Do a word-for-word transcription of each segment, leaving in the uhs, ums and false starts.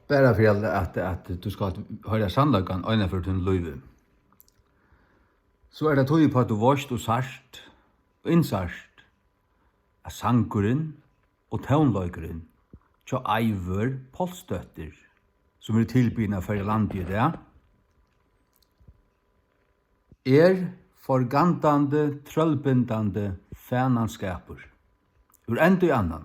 Bara fyri at, at, at tú skalt hoyra sannleikan eina ferð í tínum lívi, so er tað tíð uppá, at tú veitst og sært og innsært, at sangurin og tónleikurin hjá Eivør Pálsdóttur, sum er tilbiðin av Føroya landi í dag, er forgandandi, trøllbindandi fananskapur úr enda í annan.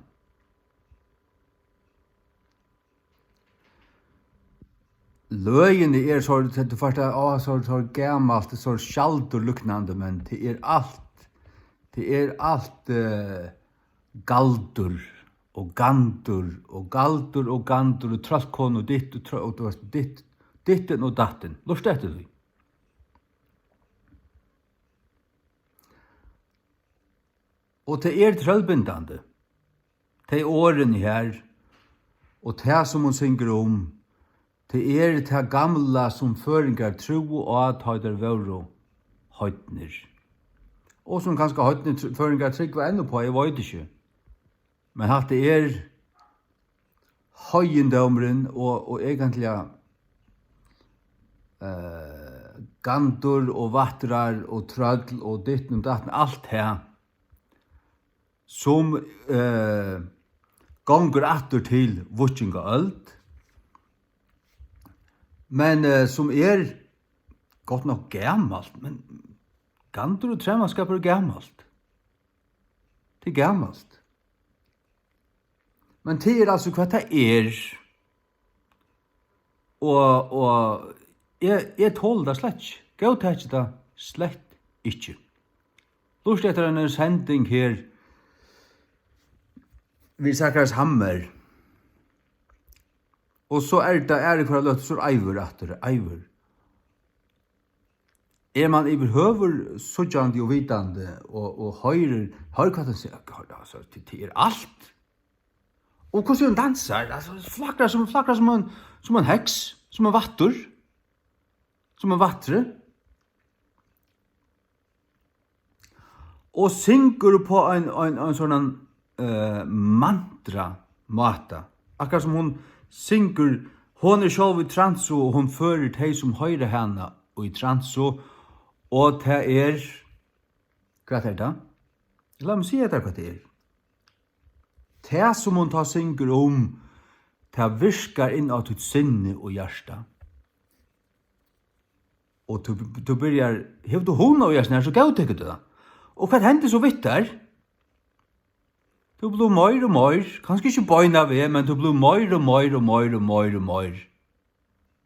Løgini er so, tú fært tað, á, so, so gamalt, so skjaldurlíknandi, men tað er alt, tað er alt, eh, galdur og gandur og galdur og gandur og trøllkona og ditt og trø-, og, tú veitst, ditt, dittin og dattin. Lurta eftir tí. Og tað er trøllbindandi. Tey orðini her, og tað, sum hon syngur um, tað er tað gamla, sum føroyingar trúðu á, tá ið teir vóru heidnir. Og sum kanska heidnir tr-, føroyingar trúgva enn uppá, eg veit ikki. Men hatta er heiðindómurin og, og eigentliga, eh, gandur og vætrar og trøll og dittin og dattin, alt tað, sum, eh, gongur aftur til víkingaøld, men, eh, sum er gott nokk gamalt, men gandur og træmanskapur er gamalt. Tað er gamalt. Men tað er altso, hvat tað er. Og, og eg, eg toli tað slett ikki. Góðtaki tað slett ikki. Lurta eftir eini sending her við Zacharias Hammer. Og so er tað, er tað hvørja løtu, so er Eivør aftur, Eivør. Er mann yvirhøvur síggjandi og vitandi og, og hoyrir, hoyr hvat hann sigur, hoyr, altso, tað, tað er alt. Og hvussu hon dansar, altso, flagrar sum, flagrar sum ein, sum ein heks, sum ein vættur, sum ein vættri. Og syngur upp á ein, ein, ein sovorðnan, eh, mantra máta. Akkurát sum hon syngur, hon er sjálv í transu, og hon førir tey, sum hoyra hana, í transu, og tað er, hvat er tað? Lat meg siga tær, hvat tað er. Tað, sum hon tá syngur um, tað virkar inn á títt sinni og hjarta. Og tú, tú byrjar, hevur tú hugna í hasum her, so góðtekur tú tað. Og hvat hendir so við tær? Tú blívur meir og meir, kanska ikki beinanvegin, men tú blívur meir og meir og meir og meir og meir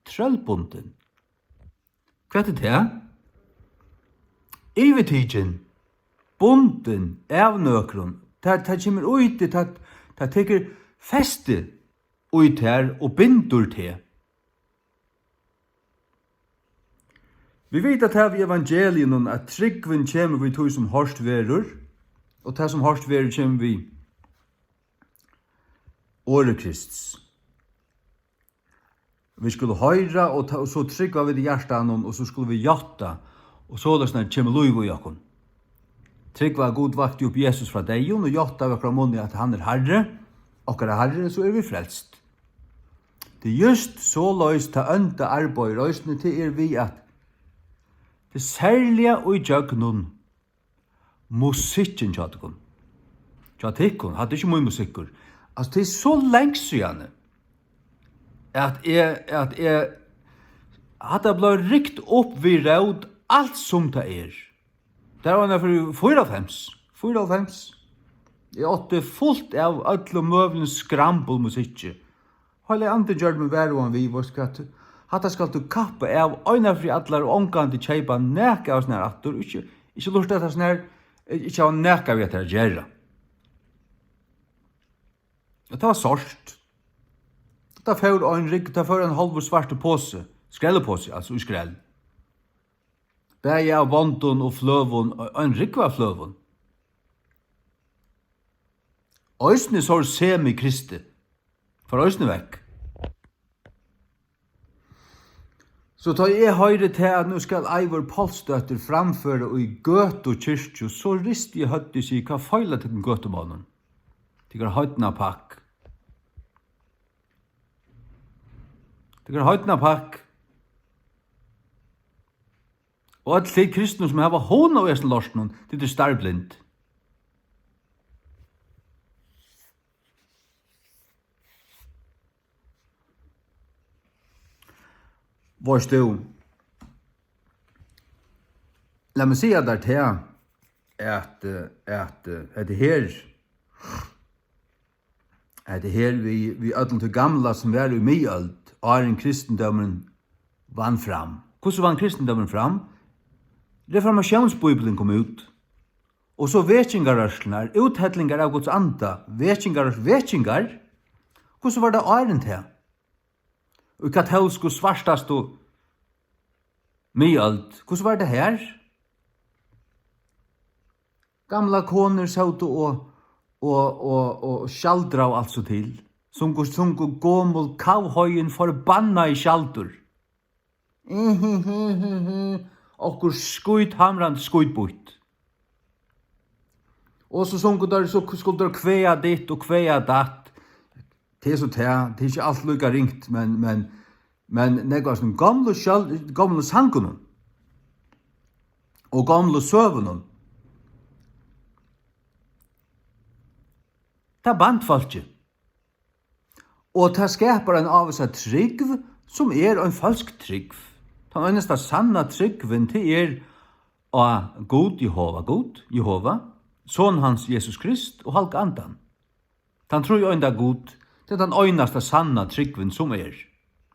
trøllbundin. Hvat er tað? Yvirtikin, bundin av nøkrum. Tað, tað kemur í teg, tað, tað tekur festi í tær og bindur teg. Vit vita tað við evangeliunum, at trúgvin kemur við tí, sum hoyrt verður, og tað, sum hoyrt verður, kemur við orði Krists. Vit skulu hoyra, og ta-, og so trúgva vit í hjartanum, og so skulu vit játta, og soleiðis kemur lív í okkum. Trúgva, at Gud vakti upp Jesus frá deyðum, og játta við okkara munni, at hann er Harri, okkara Harri, so eru vit frelst. Tað er júst soleiðis, tað ónda arbeiðir eisini, tað er við, at tað er serliga í gjøgnum musikkin hjá tykkum. Hjá tykkum, hatta er ikki mín musikkur. Altso, tað er so langt síðani, at eg, at eg, hatta bleiv rykt upp við rót, alt sum tað er. Tað var fyri fýraoghálvfems. Fýraoghálvfems. Eg átti fult av øllum møguligum skrambulmusikki. Heilagi Andin gjørdi meg varhugan við, veitst hvat, hatta skalt tú kappa av eina ferð fyri allar og ongantíð keypa nakað av hasum her aftur. Ikki, ikki lurta eftir hasum her, ikki hava nakað við hetta at gera. Og tað var sárt. Tað fór ein rygg-, tað fór ein hálvur svartur posi, skrelliposi, altso í skrell. Bæði av bondum og fløgum, og ein rúgva av fløgum. Eisini so semi-kristið. Fór eisini vekk. So tá eg hoyri tað, at nú skal Eivør Pálsdóttir framføra í Gøtu kirkju, so risti eg høvdið og sigi: "Hvat feilar tykkum gøtumonnum? Tykkara heidna pakk." Tykkara heidnapakk. Og øll tit kristnu, sum hava hugna í hesum lortinum, tit eru starblind. Veitst tú, lat meg siga tær tað, at, at, at hetta her, hetta her við, við øllum tí gamla, sum var í miðøld, áðrenn kristindómurin vann fram. Hvussu vann kristindómurin fram? Reformatiónsbíblian kom út. Og so vekingarrørslurnar, úthellingar av Guds anda, vekingar, vekingar. Hvussu var tað áðrenn tað? Í katólsku svartastu miðøld, hvussu var tað har? Gamlar konur sótu og, og, og, og skjaldraðu alt so til. Sungu, sungu gomul kavhoyin forbannaði skjaldur. Okkurt skíthamrandi skítbýtt. Og so sungu teir, so skuldu teir kvæða ditt og kvæða datt. Tað er so tað, tað er ikki alt líka ringt, men, men, men nógv av sínum gomlu skjøl-, gomlu sangunum og gomlu søgunum, tað bant fólkið. Og tað skapar ein ávísa trúgv, sum er ein følsk trúgv. Tann einasta sanna trúgvin, tað er á Gud, Jehova, Gud, Jehova, Son hans, Jesus Krist og Halga Andan. Tann tríeinda Gud, tað er tann einasta sanna trúgvin, sum er.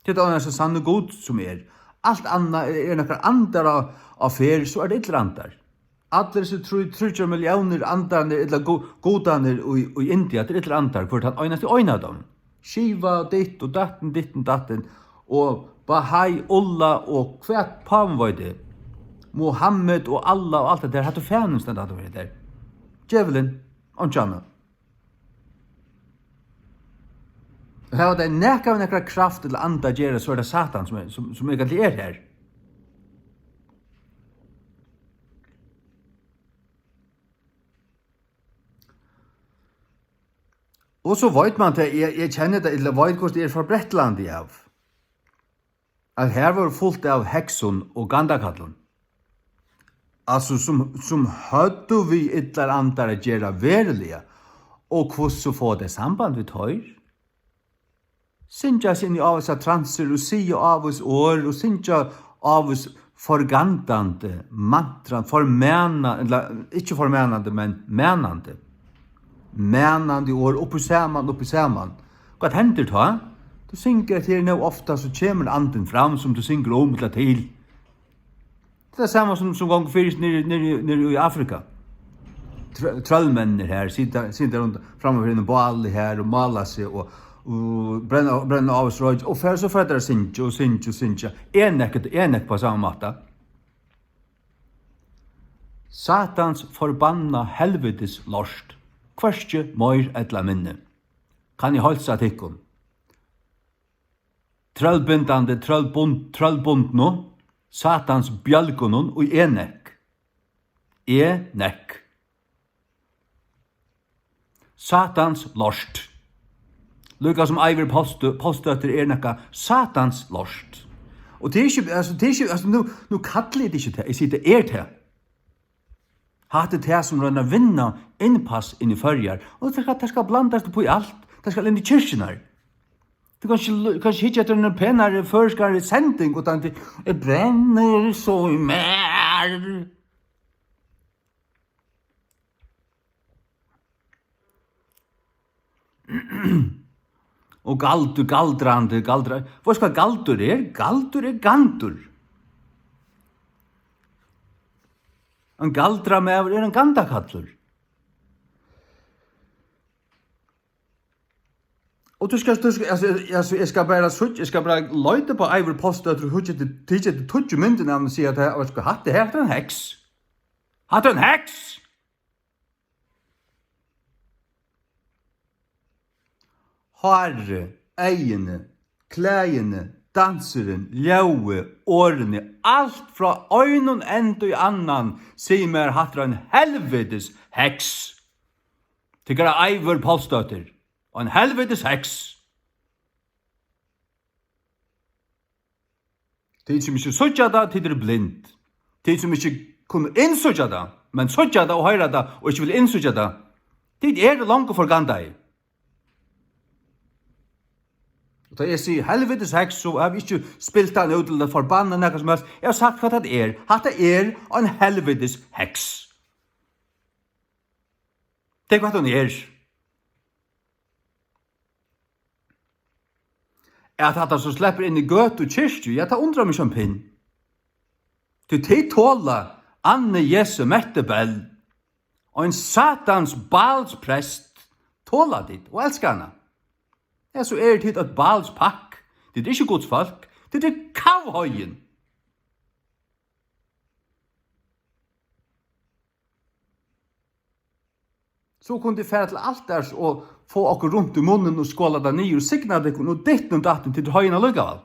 Tað er tann einasta sanni Gud, sum er. Alt annað er, er nakrar andar á, á ferð, so er tað illir andar. Allir hesir trý, tríggjar milliónir andarnir, ella gu-, gudarnir í, í India, tað er illir andar, hvør tann einasti ein av teimum. Shiva, ditt og datt, dittin, dattin, og Bahá'u'lláh og hvat pávin veit eg. Muhammed og Allah og alt tað har, hatta er fanin, stendur hatta fyri har. Djevulin, einki annað. Hava tey nakað við nakra kraft ella anda at gera, so er tað Satan, sum er, sum, sum eigentliga er har. Og so veit mann tað, eg, eg kenni tað, ella veit, hvussu tað er frá Bretlandi av, at har var fult av heksum og gandakallum, altso, sum, sum høvdu við illar andar at gera veruliga, og hvussu fáa tey samband við teir? Syngja seg inn í ávísar transir og siga ávís orð og syngja ávís forgandandi mantran, formana-, ella ikki formanandi, men manandi. Manandi orð, upp í saman, upp í saman. Hvat hendir tá? Tú syngur hetta her nóg ofta, so kemur andin fram, sum tú syngur um ella til. Tað er sama sum, sum gongur fyri seg niðri, niðri, niðri í Afrika. Trø-, trøllmenninir har sita, sita rundt framman fyri einum báli har og mála seg og, og brenna, brenna ávísroyk og fara, so fara teir at syngja og syngja og syngja. Enek, Enek á sama máta. Satans forbanna helvitis lort, hvørki meir ella minni, kann eg heilsa tykkum, trøllbindandi, trøllbund-, trøllbundnu, Satans bjølgunum í Enek. Enek. Satans lort. Líka sum Eivør Poulsdø-, Poulsdóttir er nakað Satans lort. Og tað er ikki, altso, tað er ikki, altso, nú, nú kalli eg tað ikki tað, eg sigi, tað er tað. Hatta er tað, sum roynir at vinna innpass inn í Føroyar. Og tað skal, tað skal blandast upp í alt. Tað skal inn í kirkjurnar. Tú kanst ikki, kanst ikki hyggja eftir einari penari føroyskari sending, uttan tað, eg brennur so í mær. Og galdur, galdrandi, galdra-, veitst hvat galdur er? Galdur er gandur. Ein galdramaður er ein gandakallur. Og tú skal, tú skal, altso, altso, eg skal bara síggja, eg skal bara leita upp á Eivør Poulsdóttir og hyggja eftir, hyggja eftir tíggju myndum av henni og siga at, veitst hvat, hatta her, hatta er ein heks. Hatta er ein heks! Hárið, eyguni, klæðini, dansurin, ljóðið, orðini, alt frá einum enda í annan sigur mær, hatta er ein helvitis heks. Tykkara Eivør Poulsdóttir, ein helvitis heks. Tit sum ikki síggja tað, tit eru blind. Tit sum ikki kunnu innsíggja tað, men síggja tað og hoyra tað og ikki vilja innsíggja tað, tit eru longu forgandaði. Og tá eg sigi helvitis heks, so havi eg ikki spilt hann út til at forbanna nakað sum helst. Eg havi sagt, hvat hatta er. Hatta er ein helvitis heks. Tað er, hvat hon er. At hatta so sleppur inn í Gøtu kirkju, ja, tað undrar meg ikki ein pinn. Tí tit tola Anne Jesu Mettebell, ein satans Báls prest, tola tit og elska hana. Ja, so eru tit eitt Báls pakk. Tit eru ikki Guds fólk. Tit eru kavhoyðin. So kunnu tit fara til altars og fáa okkum runt í munnin og skola tað niður, signa tykkum og ditten og datten, tit eru heiðin allíkavæl.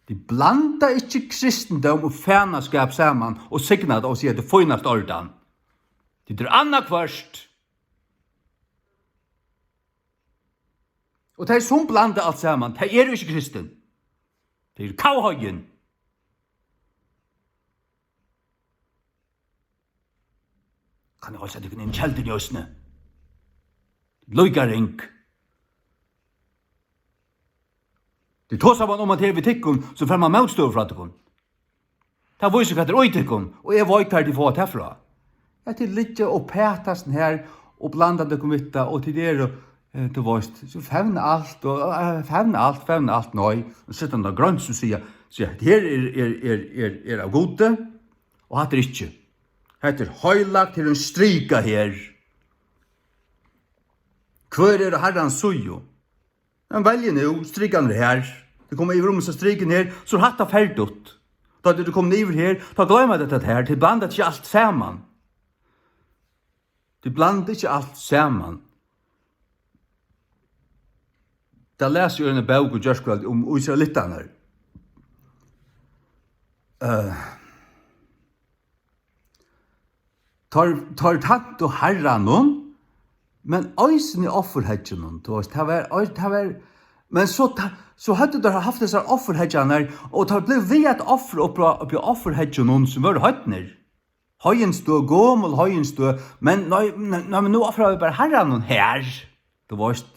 Tit blanda ikki kristindóm og fanaskap saman og signa tað og siga, tað er fínasta ordan. Tit eru annaðhvørt. Og tey sum blanda alt saman, tey eru ikki kristin. Tey eru kavhoyðin. Kann eg heilsa tykkum inn í kelduna í Østini? Líka ring. Tí tosa man um, at her við tykkum, so fær man mótstøðu frá tykkum. Tað vísir, hvat er í tykkum, og eg veit, hvar tit fáa tað frá. At tit liggja og petast her og blanda tykkum við tað, og tit eru, eh, tú veist, so fevna alt, og, eh, fevna alt, fevna alt, nei. Og seta hana á grønt, so siga, siga, at her er, er, er, er, er av Gudi, og hatta er ikki. Hetta er heilagt, her er ein strika her. Hvør er á Harrans síðu? Men velji nú, strikan er her. Tit koma yvir um hesa strikin her, so er hatta ferdigt. Tá tit eru komin yvir her, tá gloyma tit tað her. Tit blanda ikki alt saman. Tit blanda ikki alt saman. Tað las eg í eini bók í gjárkvøldið um ísraelittarnar. Eh, Teir, teir tæntu Harranum, men eisini offurhyggjunum, tú veist, tað var, ei-, tað var, men so ta-, so høvdu teir havt hesar offurhyggjurnar, og teir blivu við at ofra uppi á, uppi á offurhyggjunum, sum vóru heidnir. Heiðinstøð, gomul heiðinstøð, men nei, nei, nei, men nú ofra vit bara Harranum her. Tú veist.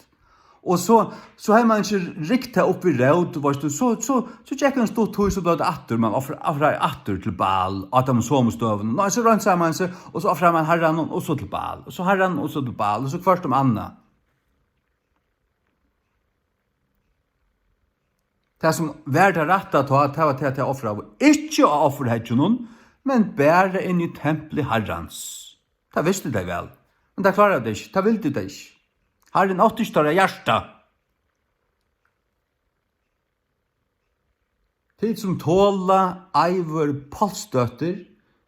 Og so, so hevði man ikki rykt tað upp við rót, tú veist, og so, so, so gekk ein stutt tíð, so bleiv tað aftur, man ofra-, ofraði aftur til Baal, á teimum somu støðunum. Nei, so reinsaði man seg, og so ofraði man Harranum, og so til Baal, og so Harranum, og so til Baal, og so hvørt um annað. Tað, sum var tað rætta tá, tað var tað, tað ofraðu ikki á offurhyggjunum, men bara inn í templi Harrans. Tað vistu tey væl, men tað kláraðu tey ikki, tað vildu tey ikki. Harrin átti ikki teirra hjarta. Tit, sum tola Eivør Pálsdóttir,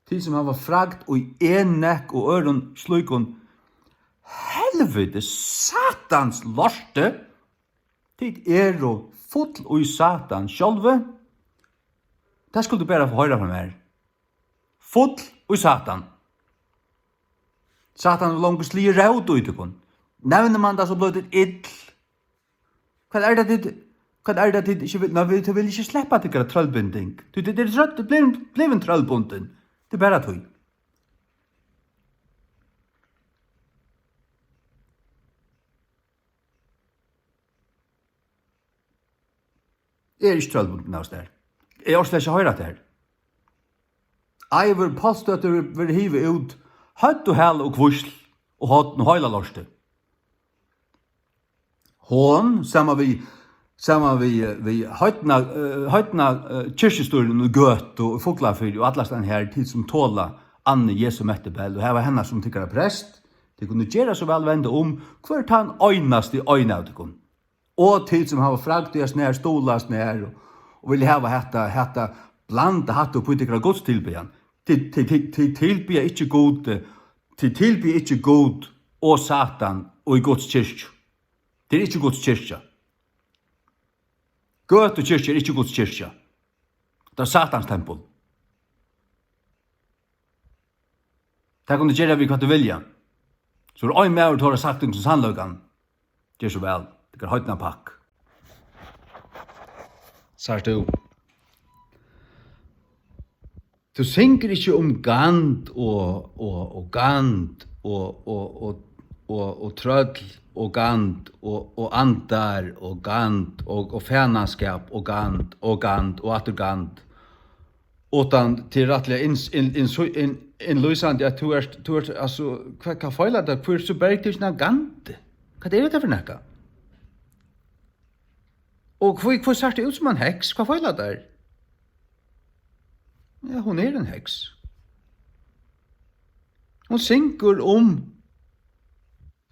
tit, sum hava fragd í Enek og øðrum slíkum helviti satans lorti, tit eru full í Satan sjálvi. Tað skuldu bara fáa hoyra frá mær. Full í Satan. Satan hevur longu sligið rót í tykkum. Nevnir man tað, so blíva tit ill. Hvat er tað tit, hvat er tað tit ikki vil? Nei, vit, tit vilja ikki sleppa tykkara trøllbinding. Tí tit eru trøll, tit blivin, blivin trøllbundin. Tað er bara tí. Eg eri ikki trøllbundin av stær. Eg orki slett ikki at hoyra tað her. Eivør Pálsdóttir verður hivið út, høvd og hala og kvísl og horn og heila lortið. Hon, saman við, saman við, við heidna, eh, heidna, eh, kirkjustýrinum í Gøtu og Fuglafirði og allastaðni her, tit sum tola Annu Jesu Mettebell og hava hana sum tykkara prest, tit kunnu gera so væl venda um hvør tann einasti ein av tykkum. Og tit sum hava fragd í at snara, stuðla at snara og, og vilja hava hetta, hetta, blanda hatta upp í tykkara gudstilbiðan. Tit, tit, tit, tit tilbiðja ikki Gud, tit tilbiðja ikki Gud og Satan og í Guds kirkju. Tað er ikki Guds kirkja. Gøtu kirkja er ikki Guds kirkja. Tað er Satans tempul. Tað kunnu gera við hvat tú vilja. So er ein maður, tað har sagt um sannleikan. Ger so væl. Tað er heidna pakk. Sært tú. Tú syngur ikki um gand og, og, og gand og, og, og, og, og trøll og gand og, og andar og gand og, og fanaskap og gand og gand og aftur gand. Uttan til rættiliga inn, inn, inn, inn, innlýsandi at tú ert, tú ert, altso, hvat, hvat feilar tær? Hví ert tú bergtikin av gandi? Hvat er hetta fyri nakað? Og hví, hví sært tú út sum ein heks? Hvat feilar tær? Ja, hon er ein heks. Hon syngur um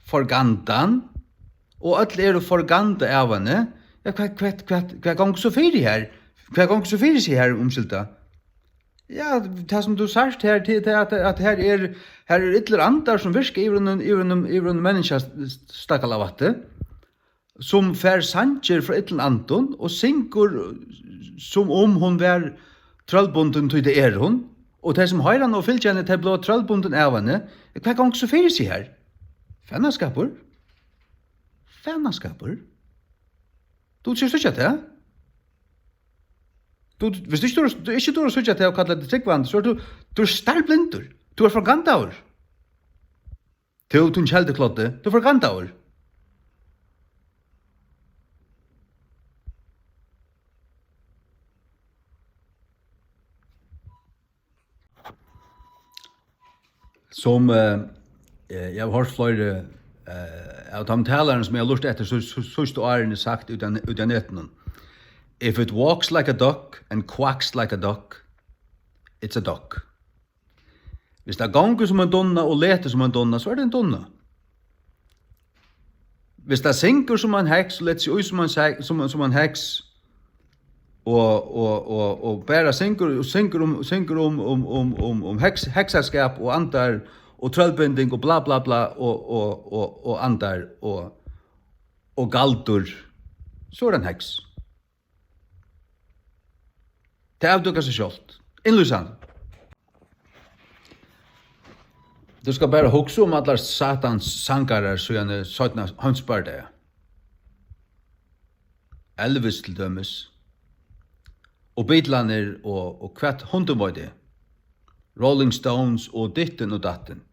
forgandan, og øll eru forgandað av henni. Ja, hvat, hvat, hvat, hvat gongur so fyri her? Hvat gongur so fyri seg her, umskylda? Ja, tað sum tú sært her, tað, tað er at, at her er, her er illir andar sum virka yvir einum, yvir einum, yvir einum menniskja, stakkalavætti, sum fær sangir frá illum andum og syngur sum um hon var trøllbundin, tí tað er hon. Og tey sum hoyra hana og fylgja henni, tey blíva trøllbundin av henni. Hvat gongur so fyri seg her? Fanaskapur. Fanaskapur. Tú, tú síggja tað? Tú, viss tú ikki dugir, tú ikki dugir at síggja tað og kalla teg trúgvandi, so ert tú, tú ert starblindur. Tú ert forgandaður. Tú, tú keldukloddi, tú ert forgandaður. Sum, eh, eh, eg havi hoyrt fleiri, eh, av teimum talarunum, sum eg havi lurtað eftir, so, so, síðstu árini sagt út av ne-, út av netinum: "If it walks like a duck and quacks like a duck, it's a duck." Viss tað gongur sum ein dunna og letur sum ein dunna, so er tað ein dunna. Viss tað syngur sum ein heks og letur seg í sum ein se-, sum, sum ein heks, og, og, og, og bara syngur, og syngur um, syngur um, um, um, um, um heks-, heksaskap og andar og trøllbinding og bla, bla, bla, og, og, og, og andar og, og galdur, so er tað ein heks. Tað avdúkar seg sjálvt. Innlýsandi. Tú skalt bara hugsa um allar Satans sangarar síðani seinna heimsbardaga. Elvis til dømis. Og Beatlarnir og, og hvat hundin veit eg. Rolling Stones og dittin og dattin.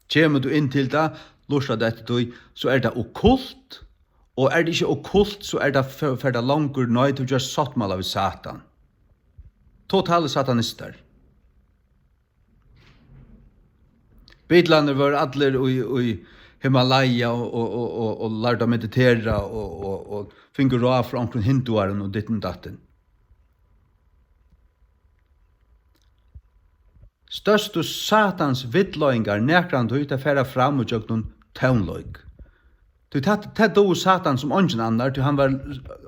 Kemur tú inn til tað, lurtar tú eftir tí, so er tað okkult, og er tað ikki okkult, so er tað, fer, fer tað longur, nei, tú gert sáttmála við Satan. Totalir satanistar. Beatlarnir vóru allir í, í Himalaya og, og, og, og, og lærdu at meditera og, og, og fingu ráð frá onkrum hinduarum og dittin dattin. Størstu Satans villleiðingar nakrantíð, tað fara fram ígjøgnum tónleik. Tí tað, tað dugir Satan sum eingin annar, tí hann var,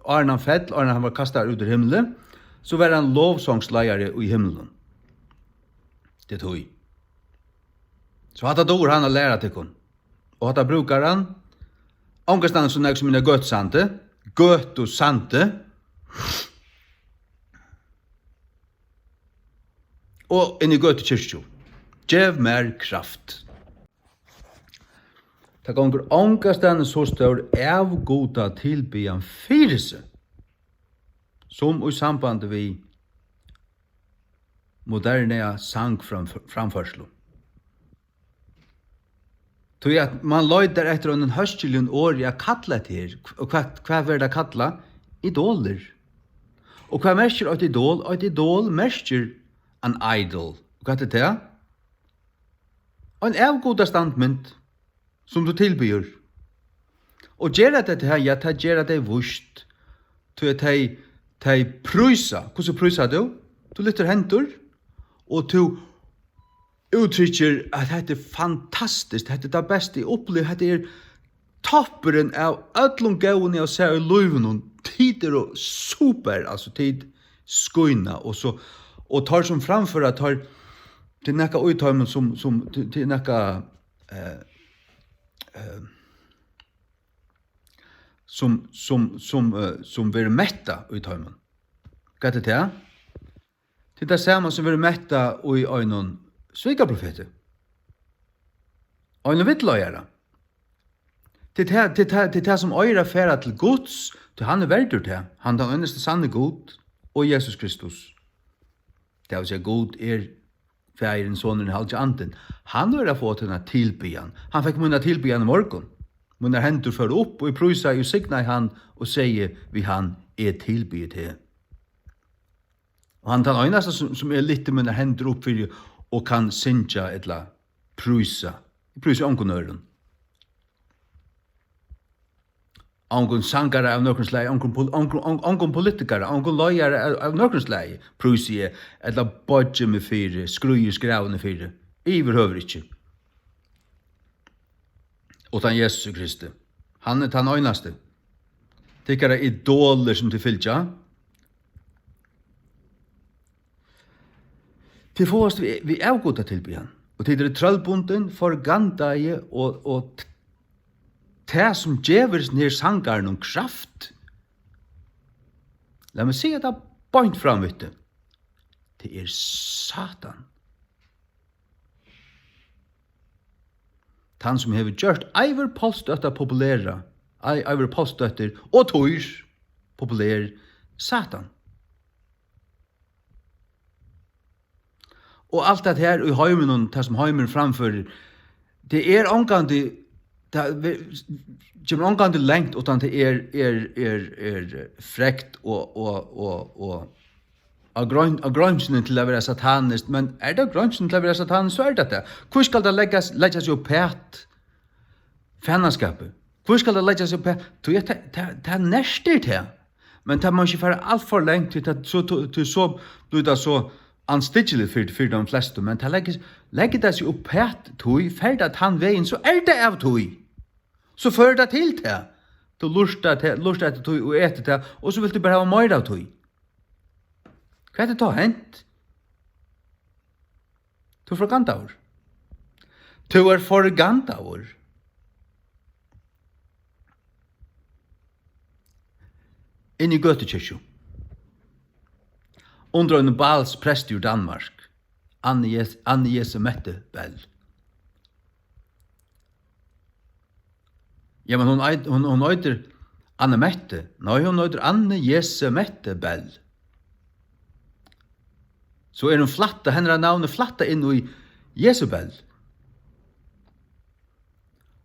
áðrenn hann fell, áðrenn hann var kastaður út úr himli, so var hann lovsongsleiðari í himlinum. Tað er tí. So hatta dugir hann at læra tykkum. Og hatta brúkar hann ongastaðni so nógv sum inn á Gøtusandi, Gøtusandi. Og inn í Gøtu kirkju. Gev mær kraft. Tað gongur ongastaðni so stór avgudatilbiðjan fyri seg, sum í sambandi við moderna sangframf-, framførslu. Tí at mann leitar eftir einum hóskiligum orði at kalla hetta her. Og hvat, hvat verður tað kallað? Idolir. Og hvat merkir eitt idol? Eitt idol merkir an idol. Og hvat er tað? Ein avgudastandmynd, sum tú tilbiður. Og gera tey tað? Ja, tað gera tey víst. Tí at tey, tey prísa. Hvussu prísar tú? Tú lyftir hendur, og tú úttrykkir, at hetta er fantastiskt, hetta er tað besta, eg upplivi, hetta er toppurin av øllum góðum, eg havi sæð í lívinum. Tit eru super, altso, tit skína, og so, og teir sum framføra, teir, tað er nakað í teimum, sum, sum, tað, tað er nakað, eh, eh, sum, sum, sum, eh, sum verður mettað í teimum. Hvat er tað? Tað er tað sama sum verður mettað í einum svikaprofeti. Einum villleiðara. Tað er tað, tað er tað, tað er tað sum eigur at fara til Guds, tí hann er verdur tað. Hann er tann einasti sanni Gud og Jesus Kristus. Tað vil siga, Gud er Faðirin, Sonurin, Heilagi Andin. Hann er at fáa tína tilbiðjan. Hann fekk mína tilbiðjan í morgun. Mínar hendur fóru upp, og eg prísaði og signaði hann og segði við hann: Eg tilbiði teg. Og hann er tann einasta, sum, sum eg lyfti mínar hendur upp fyri og kann syngja ella prísa. Eg prísi ongum øðrum. Ongum sangara av nøkrum slagi, ongum pol-, ongum, ong-, ongum politikara, ongum leiðara av, av nøkrum slagi, prísi eg, ella boyggi meg fyri, skríði skræðuni fyri. Yvirhøvur ikki. Uttan Jesus Kristi. Hann er tann einasti. Tykkara idolir, sum tit fylgja, tit fáast við, við avgudatilbiðjan, og tit eru trøllbundin, forgandaði, og, og t-, tað, sum gevur hesum her sangarunum kraft, lat meg siga tað beint fram við teg, tað er Satan. Tann, sum hevur gjørt Eivør Poulsdóttir populera, Ei-, Eivør Poulsdóttir og Týr populer, Satan. Og alt tað her í heiminum, tað sum heimurin framførir, tað er ongantíð, tað ve-, kemur ongantíð langt, uttan tað er, er, er, er frekt og, og, og, og á grein-, á greinsini til at vera sataniskt, men er tað á greinsini til at vera sataniskt, so er tað tað. Hví skal tað leggjast, leggja seg uppat fanaskapið? Hví skal tað leggja seg uppat? Tí at tað, tað, tað nertir tað. Men tað má ikki fara alt for langt, tí tað, so, tí, tí so blívur tað so andstyggiligt fyri, fyri teimum flestu. Men tað leggur, leggur tað seg uppat, tí fer tað tann vegin, so er tað av tí. So førir tað til tað. Tú lurtar, te-, lurtar eftir tí og etur tað, og so vilt tú bara hava meira av tí. Hvat er tá hent? Tú ert forgandaður. Tú ert forgandaður. Inn í gøtukirkju. Undir einum Bals presti úr Danmark. Anne Jes-, Anne Jesse Mette Bell. Jamen, hon eit-, hon, hon eitur Anne Mette. Nei, hon eitur Anne Jesse Mette Bell. So er hon flætta, hennara navn er flætta inn í Jesubel.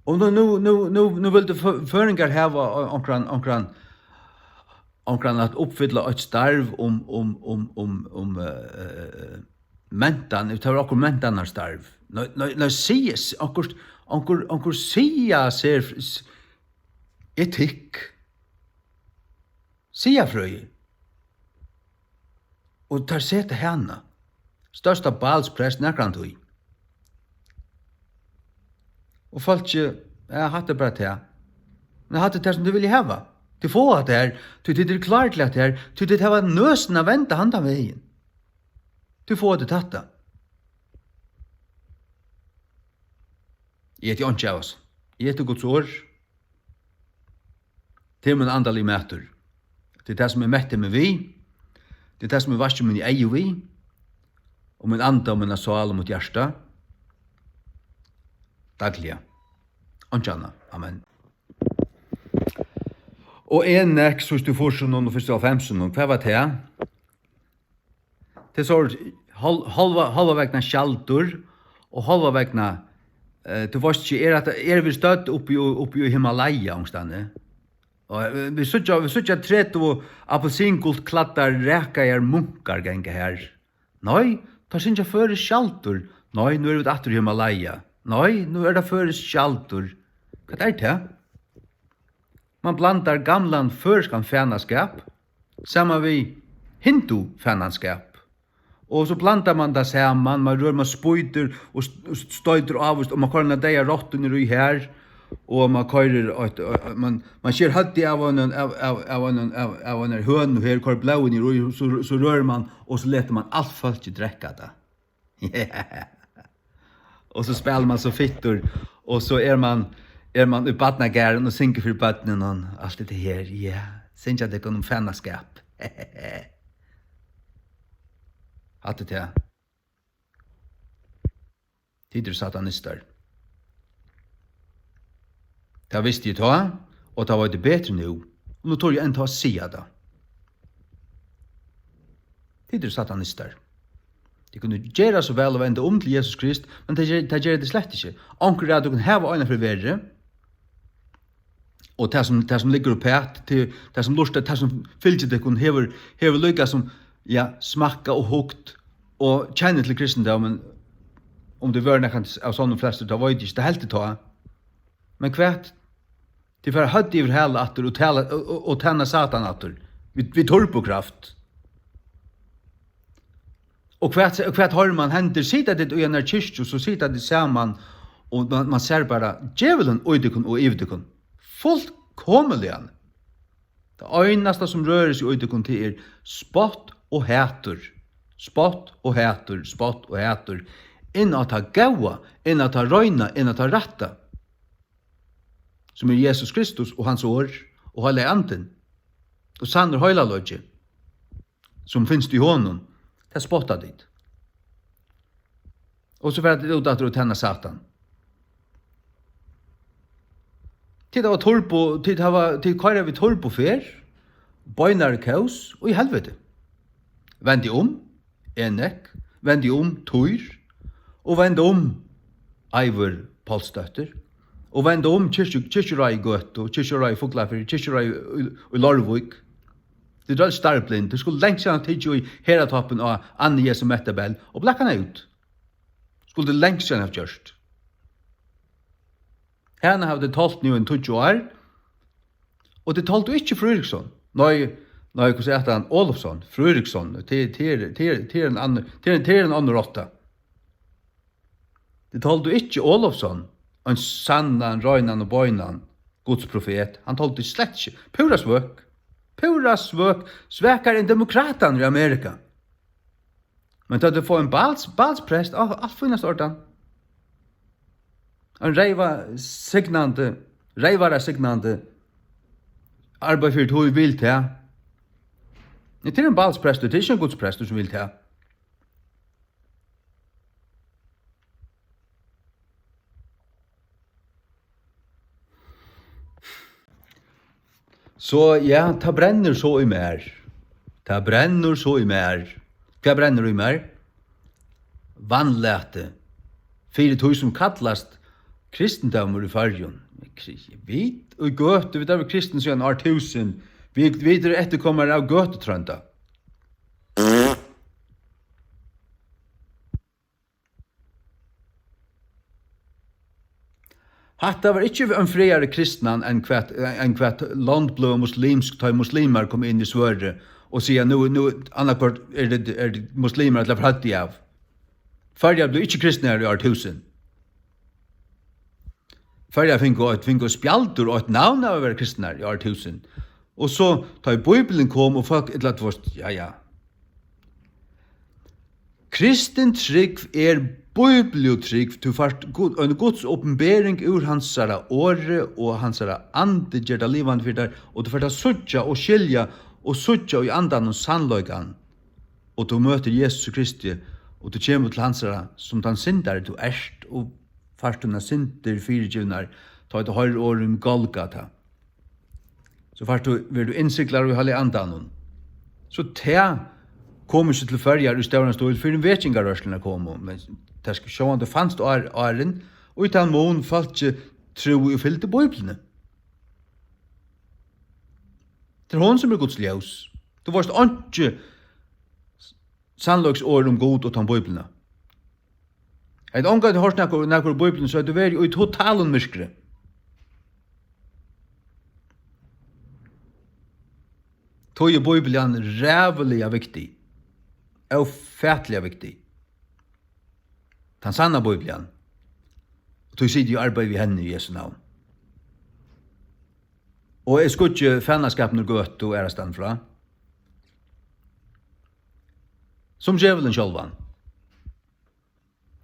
Og nú, nú, nú, nú, nú vildu fø-, føroyingar hava o-, onkran, onkran, onkran at uppfylla eitt starv um, um, um, um, um, eh, eh, mentan, tað var okkurt mentanarstarv. Nei, nei, nei, siga, s-, okkurt, onkur, onkur siga sær, s-, etikk, siðafrøði. Og teir seta hana, størsta Baalsprest nakrantíð. Og fólkið, ja, hatta er bara tað. Men hatta er tað, sum tit vilja hava. Tit fáa hatta her, tí tit eru klár til hatta her, tí tit hava nøsina venda handan vegin. Tit fáa tit hatta. Eg eti einki av hasum. Eg eti Guds orð. Tað er mín andaligi matur. Tað er tað, sum eg metti meg við. Tað er tað, sum eg vaski míni eygu við. Og mín anda og mína sál og mítt hjarta. Dagliga. Einki annað. Amen. Og Enek, síðst í fýrsunum og fyrst í hálvfemsunum, hvat var tað? Tað er so hálv-, hálva, hálva vegna skjaldur og hálva vegna, eh, tú veitst ikki, er at, eru vit stødd uppi í, uppi í Himalaya onkustaðni? Og, eh, vit síggja, vit síggja tretivu appilsingult kladdar, rakaðar munkar ganga har. Nei, teir syngja føroyskt skjaldur. Nei, nú eru vit aftur í Himalaya. Nei, nú er tað føroyskt skjaldur. Hvat er tað? Man blandar gamlan føroyskan fanaskap saman við hindu fanaskap. Og so blandar man tað saman, man rør, man spýtur og st-, og stoytir ávist, og man koyrir eina deyða rottu niður í har, og man koyrir eitt, man, man sker høvdið av einum, av, av, av einum, av, av einari hønu her, koyrir blóðið niður í, so, so rørir man, og so letur man alt fólkið drekka tað. Og so spælir man so fittur, og so er man, er man í barnagarðin og syngur fyri børnunum, alt hetta her, ja, syngja tykkum um fanaskap. Hatta er tað. Tit eru satanistar. Tað visti eg tá, og tað veit eg betri nú. Og nú tori eg enntá at siga tað. Tit eru satanistar. Tit kunnu gera so væl at venda um til Jesus Krist, men tað ger, tað gera tit slett ikki. Onkur av tykkum hava einaferð verið, og tað sum, tað sum liggur uppat, til tað sum lurtar, tað sum fylgir tykkum, hevur, hevur líka sum, ja, smakkað og hugt og kennir til kristindómin, um tað vóru nakran av sonnum flestir, tað veit eg ikki, tað helt eg tá. Men hvat? Tit fara høvdið yvir hala aftur og tala, og, og, og tæna Satan aftur. Við, við turbokraft. Og hvat, hvat hoyrir mann hendir? Sita tit í einari kirkju, so sita tit saman, og man, man sær bara djevulin í tykkum og yvir tykkum. Fullkomiliga. Tað einasta sum rørir seg í tykkum, tað er spott og hatur. Spott og hatur, spott og hatur. Inn á tað góða, inn á tað reina, inn á tað rætta. Sum er Jesus Kristus og hans orð og Heilagi Andin og sannur heilagleiki, sum finst í honum, tað spotta tit. Og so fara tit út aftur og tæna Satan. Tit hava turbo, tit hava, tit koyra við turboferð, beinari kós og í helviti. Vendi um, Enek, vendi um, Týr, og vendi um, Eivør Pálsdóttir, og vendi um, Kirkju-, Kirkjuráði Gøtu, Kirkjuráði Fuglafirði, Kirkjuráði í, í Leirvík. Tit eru øll starblind. Tit skuldu langt síðan tikið í heratoppin á Annu Jesu Mettabell og blakað hana út. Skuldu tit langt síðan havt gjørt. Hana hava tit tolt nú í tíggju ár, og tit toldu ikki Fríðriksson. Nei, nei, hvussu æt hann? Olufsson, Fríðriksson. Tað, tað er, tað er, tað er ein annar, tað er, tað er ein onnur rotta. Tit toldu ikki Olufsson, ein sannan, reinan og beinan Guds profet. Hann toldi slett ikki. Púra svøk. Púra svøk. Svakari enn Demokratarnir í Amerika. Men tá tú fáa ein Bals-, Balsprest, á, alt fínasta ordan. Ein reyva signandi, reyvara signandi. Arbeiði fyri tí, vil tað. Nei, tað er ein Balsprestur, tað er ikki ein Gudsprestur sum vil tað. So, ja, tað brennur so í mær. Tað brennur so í mær. Hvat brennur í mær? Vanlæti fyri tí sum kallast kristindómur í Føroyum. Kri-, vit í Gøtu, vit hava verið kristin síðan ár túsund. Vit, vit eru eftirkomarar av Gøtutrønda. Hatta var ikki ein frægari kristnan enn hvat, enn hvat landbløð muslimsk, tá ið muslimar koma inn í svørðið og siga, nú, nú, annaðhvørt er tað, er tað muslimar ella frøtti av. Føroyar blivu ikki kristnar í ár túsund. Føroyar fingu eitt, fingu spjaldur og eitt navn av at vera kristnar í ár túsund. Og so, tá ið Bíblian kom, og fólk, ella, tú veist, ja, ja. Kristin trúgv er bíbliutrúgv, tú fært Gud, ein Guds opinbering úr hansara orði, og hansara andi ger tað livandi fyri tær, og tú fært at síggja og skilja og síggja í andanum sannleikan, og tú møtir Jesus Kristi, og tú kemur til hansara sum tann syndari tú ert, og fært tínar syndir fyrigivnar, tá ið tú hoyrir orðið um Golgata. So fært tú, verður tú innsiglaður í Heilaga Andanum. So tað kom ikki til Føroyar í stóran stíl, fyrr enn vekingarrørslurnar komu, men tað skal sjálvandi fanst ár-, áðrenn, og í tann mun fólkið trúði og fylgdi Bíbliuni. Tað er hon, sum er Guds ljós. Tú veitst einki sannleiksorð um Gud uttan Bíbliuna. Hevði ongantíð hoyrt nakað, nakað úr Bíbliuni, so hevði tú verið í totalum myrkri. Tí er Bíblian ræðuliga viktig. Ófatiliga viktig. Tann sanna Bíblian. Og tí siti eg og arbeiði við henni í Jesu navn. Og eg skuggi fanaskapin úr Gøtu aðrastaðni frá. Sum djevulin sjálvan.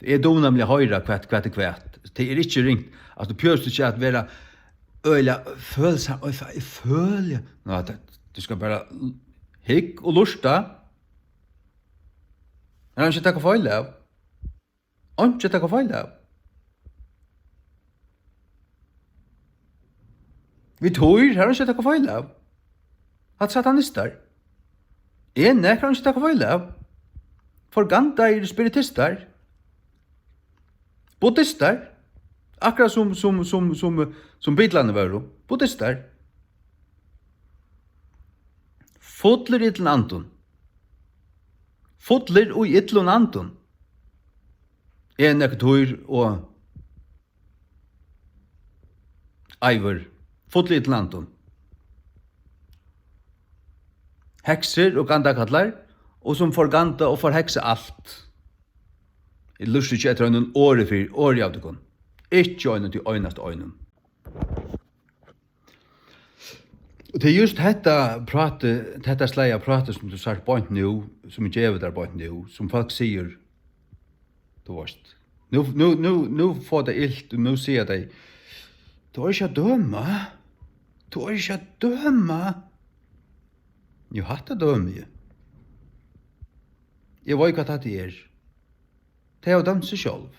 Eg dugi nemliga at hoyra, hvat, hvat er hvat. Tað er ikki ringt. Altso, tú behøvist ikki at vera øgiliga følsam. Oj, fa-, eg føli. Ná, tað, tú skalt bara l-, hygg og lurta. Her er einki at taka feil av. Einki at taka feil av. Við Týr, her er einki at taka feil av. Hatta er satanistar. Enek, her er einki at taka feil av. Forgandaðir spiritistar. Buddistar. Akkurát sum, sum, sum, sum, sum Beatlarnir vóru. Buddistar. Fullir illum andum. Fullir í illum andum. Enekur Týr og Eivør. Fullir illum andum. Heksur og gandakallar, og sum forganda og forheksa alt. Eg lurti ikki eftir einum orði fyri, orði av tykkum. Ikki einum, tí einasta einum. Og tað er júst hetta práti, hetta slagið av práti, sum tú sært beint nú, sum eg gevi tær beint nú, sum fólk sigur, tú veist, nú, nú, nú, nú fáa tey ilt, og nú siga tey, "Tú eigur ikki at døma, tú eigur ikki at døma." Jú, hatta dømi eg. Eg veit, hvat hatta er. Tey hava dømt seg sjálv.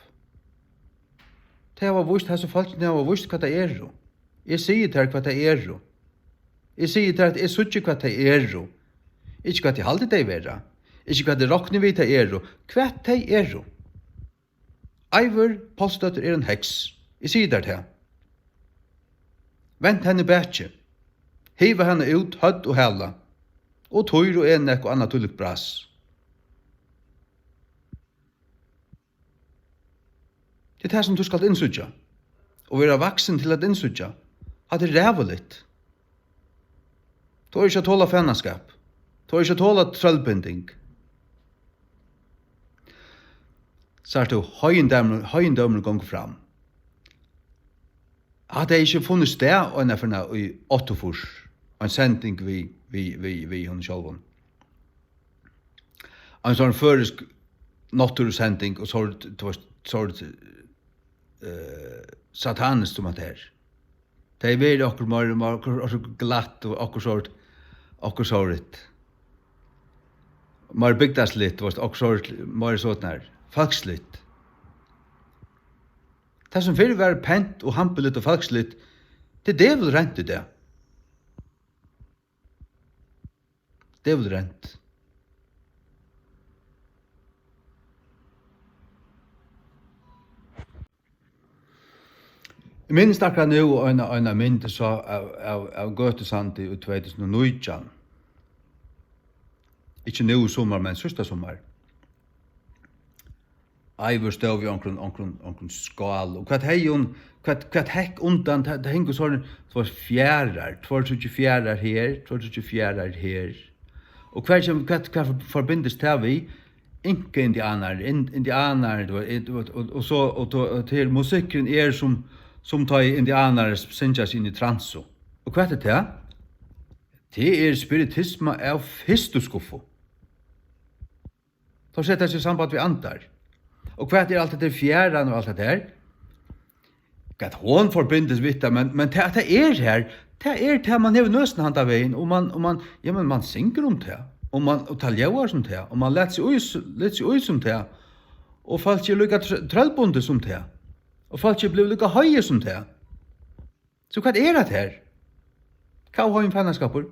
Tey hava víst, hasi fólkini hava víst, hvat tey eru. Eg sigi tær, hvat tey eru. Eg sigi tær, at eg síggi, hvat tey eru. Ikki hvat eg haldi, tey vera. Ikki hvat eg rokni við, tey eru. Hvat tey eru. Eivør Pálsdóttir er ein heks. Eg sigi tær tað. Vend henni bakið. Hiva hana út, høvd og hala. Og Týr og Enek og annað tílíkt bras. Tað er tað, sum tú skalt innsíggja, og vera vaksin til at innsíggja. Hatta er ræðuligt. Tú eigur ikki at tola fanaskap. Tú eigur ikki at tola trøllbinding. Sært tú, heiðindómurin, heiðindómurin gongur fram. Hatta hevði ikki funnið stað einaferð í áttaogfýrs, ein sending við, við, við, við honum sjálvum. Ein sånn føroysk náttúrusending og sort, tú veist, sort, eh, sataniskt sum hatta her. Tað hevði verið okkurt meir, meir, okkurt, okkurt glatt og okkurt sort, okkurt sort. Meir bygdarsligt, tú veist, okkurt sort, meir sånn her, fólksligt. Tað sum fyrr var pent og hampiligt og fólksligt, tað er dævulrent í dag. Dævulrent. Eg minnist akkurát nú eina, eina mynd eg sá av, av, av Gøtusandi í tvey túsund og nítjan. Ikki nú í summar, men síðsta summar. Eivør stóð við onkrum, onkrum, onkrum skál. Og hvat hevði hon, hvat, hvat hekk undan? Tað, tað hingu sovorðnir, sovorðnir fjaðrar, tveir, tríggir fjaðrar her, tveir, tríggir fjaðrar her. Og hvat kemur, hvat, hvat forbindist tað við? Inka-indianar, in-, indianar, tú veit, tú veit, og, og so, og, og, og til musikkurin er sum, sum tá ið indianarar syngja seg inn í transu. Og hvat er tað? Tað er spiritisma av fyrstu skuffu. Teir seta seg í samband við andar. Og hvat er alt hetta fjaðran og alt hetta her? Hvat hon forbindist við tað, men, men tað, at tað er her, tað er tað, man hevur nøsina handan vegin, og man, og man, ja, men man syngur um tað, og man, og tað ljóðar sum tað, og man læt seg í, læt seg í sum tað, og fólk er líka tr-, trøllbundið sum tað, og fólk er blivið líka heiðað sum tað. So hvat er hatta her? Hvat er ein fanaskapur?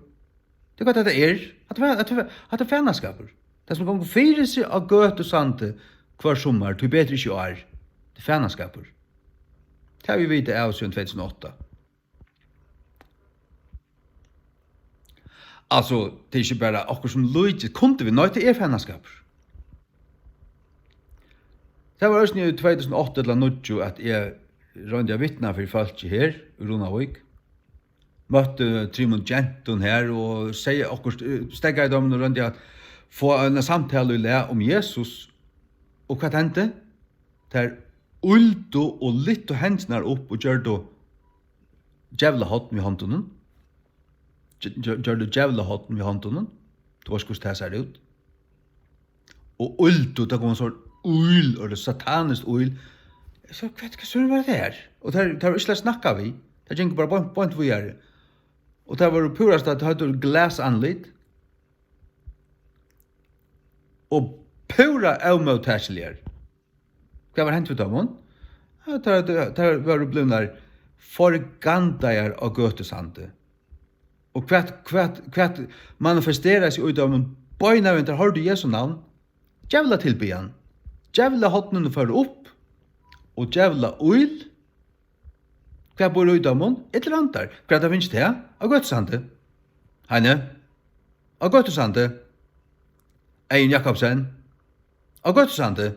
Tað er hvat hatta er. Hatta er, hatta er, hatta er fanaskapur. Tað sum gongur fyri seg á Gøtusandi hvørt summar, tíbetur ikki í ár. Tað er fanaskapur. Tað vit vita av síðan tvey túsund og átta. Altso, tað er ikki bara okkurt sum líkist, kundi við, nei, tað er fanaskapur. Tað var eisini í tvey túsund og átta ella níggju, at eg royndi at vitna fyri fólki her í Runavík. Møtti trimum gentum her og segði okkurt, eh, steðgaði teimum og royndi at fáa eina samtalu í lag um Jesus. Og hvat hendi? Tær ýldu og lyftu hendurnar upp og gjørdu djevlahorn við hondunum. Gjør-, gjør-, gjørdu djevlahorn við hondunum. Tú veitst, hvussu tað sær út. Og ýldu, tað kom so ýl, og tað sataniskt ýl. Eg sá, hvat, hvat søren var tað her? Og tær, tær var ikki at snakka við. Tær gingu bara beint, beint víðari. Og tær vóru púrasta, tær høvdu glasandlit. Og púra ómóttakiligar. Hvat var hent við teimum? Ja, tær, tær, tær vóru blivnar forgandaðar á Gøtusandi. Og hvat, hvat, hvat manifesteraði seg í teimum? Beinanvegin, tær hoyrdu Jesu navn, Djevlatilbiðan. Djevlahornini fóru upp, og djevlaíl, hvat býr í teimum? Illir andar. Hvar hava teir fingið tað? Á Gøtusandi. Heini? Á Gøtusandi. Egin Jakobsen. Á Gøtusandi.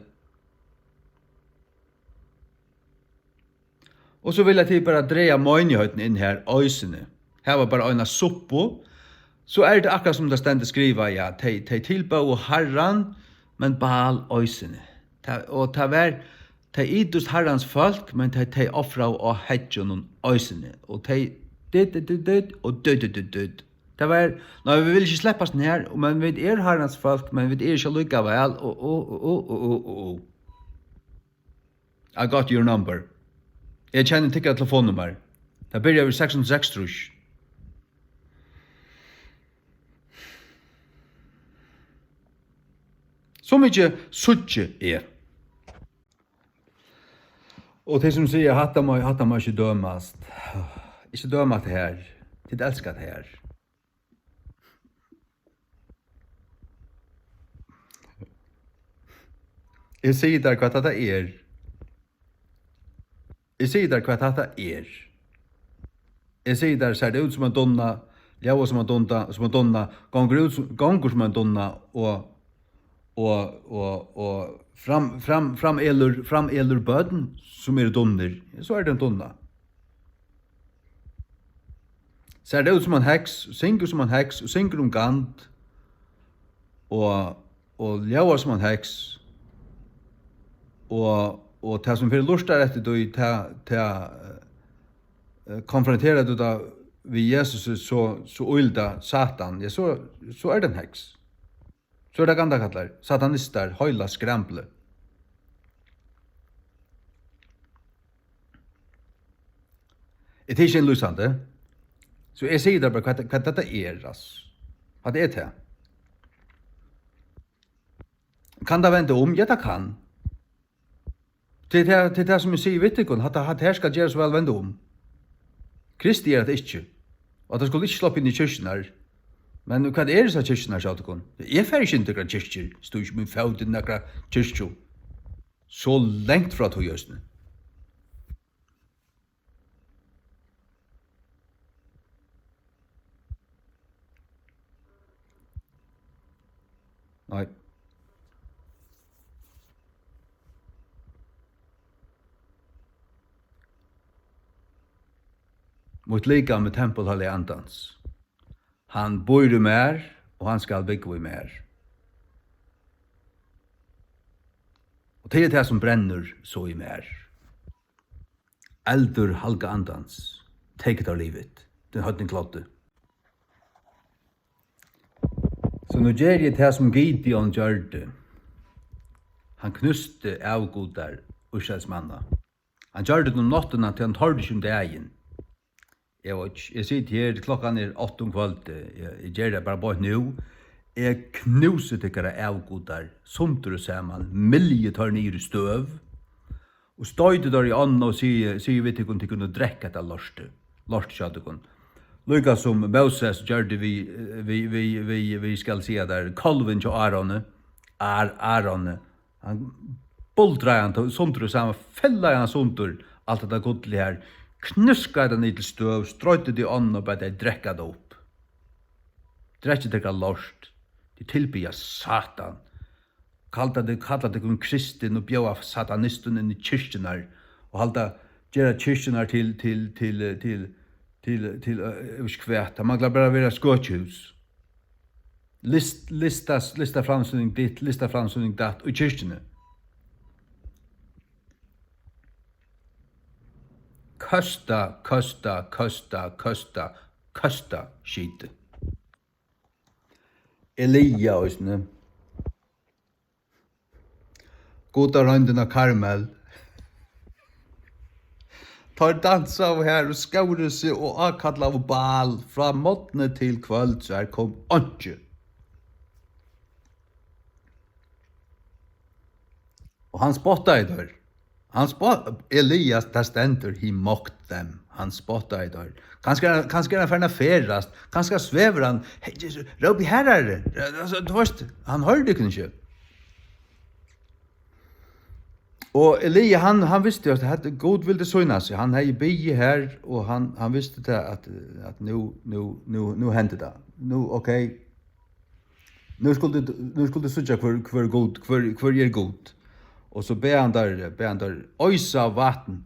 Og so vilja tit bara draga meinigheitina inn har eisini. Hava bara eina suppu, so er tað akkurát sum tað stendur skrivað, ja, tey, tey tilbóðu Harran, men Baal eisini. Tað, og tað var, tey idust Harrans fólk, men tey, tey ofraðu á heggjunum eisini. Og tey, dit, dit, dit, dit, og dit, dit, dit, dit. Tað var, nei, vit vilja ikki sleppast nær, men vit eru Harrans fólk, men vit eru ikki allíkavæl, og, og, og. I got your number. Eg kenni tykkara telefonnummar. Tað byrjar við seks hundrað og seksogtrýss. So mikið síggi eg. Og tey sum siga, "Hatta má, hatta má ikki dømast." Ikki døma tað her. Tit elska tað her. Eg sigi tær, hvat hatta er. Eg sigi tær, hvat hatta er. Eg sigi tær, sær tað út sum ein dunna, ljóðar sum ein dunna, sum ein dunna, gongur út sum, gongur sum ein dunna, og, og, og, og fram, fram, framelur, framelur børn, sum eru dunnir, so er tað ein dunna. Sær tað út sum ein heks, syngur sum ein heks, og syngur um Gand, og, og ljóðar sum ein heks, og, og tað sum fer lurtar eftir tí, tað, tað, eh, konfronterar tú tað við Jesus, so, so ílir tað Satan, ja, so, so er tað ein heks. So er tað Gandakallur, satanistar, heila skramblið. Er tað ikki innlýsandi? So eg sigi tær bara, hvat, hvat hetta er, altso. Hvat er tað? Kann tað venda um? Ja, tað kann. Tað er tað, tað er tað, sum eg sigi við tykkum, hatta, hatta her skal gerast væl venda um. Kristið er hatta ikki. Og at tað skuldi ikki sloppið inn í kirkjurnar. Men hvat er hesar kirkjurnar, sjá tykkum? Eg fari ikki inn í tykkara kirkjur, stígi ikki mín fót inn í nakra kirkju. So langt frá tí eisini. Nei. Mítt likam er tempul Heilaga Andans. Hann býr í mær, og hann skal búgva í mær. Og tað er tað, sum brennur so í mær. Eldur Heilaga Andans, take it or leave it, den høvdin kloddi. So nú geri eg tað, sum Gideon gjørdi. Hann knústi avgudar Ísraelsmanna. Hann gjørdi tað um náttina, tí hann tordi ikki um dagin. Eg veit ikki, eg siti her, klokkan er átta um kvøldið, eg, eg geri tað bara beint nú. Eg knúsi tykkara avgudar sundur og saman, mylji teir niður í støv, og stoyti teir í ánna og sigi, sigi við tykkum, tit kunnu drekka hetta lortið, lortið hjá tykkum. Líka sum Móses gjørdi við, við, við, við, við, skal siga tær, kálvin hjá Ároni, Ar-, Ároni. Hann buldraði hann tó sundur og saman, fellaði hann sundur, alt hetta gullið her, knúskaði tað niður til støv, stroyddi tað í ánna og bað tey drekka tað upp. Drekkið tykkara lort, tit tilbiðja Satan. Kalla tykkum, kalla tykkum kristin og bjóða satanistum inn í kirkjurnar og halda, gera kirkjurnar til, til, til, til, til, til, eh, eg veit ikki hvat, tað manglar bara at vera skøkjuhús. List-, lista, listaframsýning ditt, listaframsýning datt í kirkjuni. Køsta, køsta, køsta, køsta, køsta skitið. Elia eisini. Gudaroyndin á Karmel. Teir dansaðu har og skóru seg og ákallaðu Baal frá morgni til kvøld, so har kom einki. Og hann spottaði teir. Hann spott-, Elias, tað stendur, he mocked them. Hann spottaði teir. Kanska, kanska er hann farin at ferðast. Kanska svevur hann. Hey, Jesus, rópið, Harrar. Altso, tú veitst, hann hoyrdi tykkum ikki. Og Elia, hann, hann visti, at hetta, Gud vildi sýna seg. Hann hevði biðið her, og hann, hann visti tað, at, at nú, nú, nú, nú hendi tað. Nú, ok, nú skuldi, nú skuldi síggja, hvør, hvør Gud, hvør, hvør er Gud. Og so bað hann teir, bað hann teir oysa vatn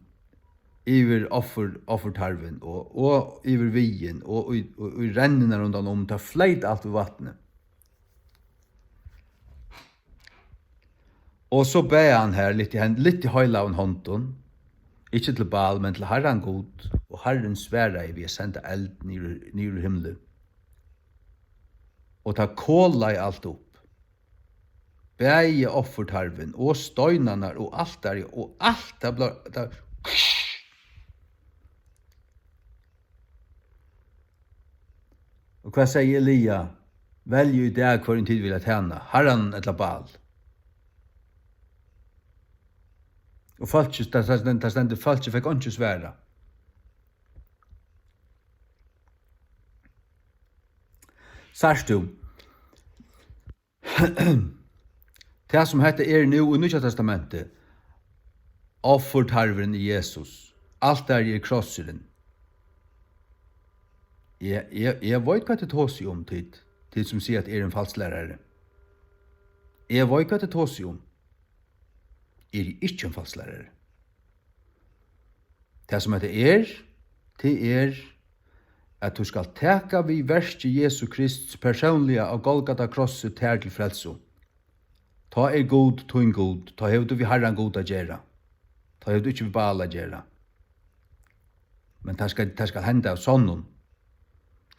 yvir offur, offurtarvin og, og yvir viðin og í, og í rennurnar rundan um. Tað fleyt alt við vatni. Og so bað hann her, lyfti hen-, lyfti heila av hondum, ikki til Baal, men til Harran Gud, og Harrin svaraði við at senda eld niður, niður úr himli. Og tað kolaði alt upp, bæði offurtarvin og steinarnar og altarið og alt, tað bleiv, tað, og hvat segði Elia? Veljið í dag, hvørjum tit vilja tæna, Harran ella Baal. Og fólkið, tað, tað, tað stendur, fólkið fekk einki svarað. Sært tú? Tað, sum hetta er nú í Nýggja Testamenti, offurtarvurin er Jesus, altarið er krossurin. Eg, eg, eg veit, hvat tit tosa um, tit, tit sum siga, at eg eri ein falsklærari. Eg veit, hvat tit tosa um. Eg eri ikki ein falsklærari. Tað, sum hetta er, tað er, at tú skalt taka við verki Jesu Krists persónliga á Golgata krossi tær til frelsu. Tá er Gud tín Gud, tá hevur tú við Harran Gud at gera. Tá hevur tú ikki við Baal at gera. Men tað skal, tað skal henda av sonnum.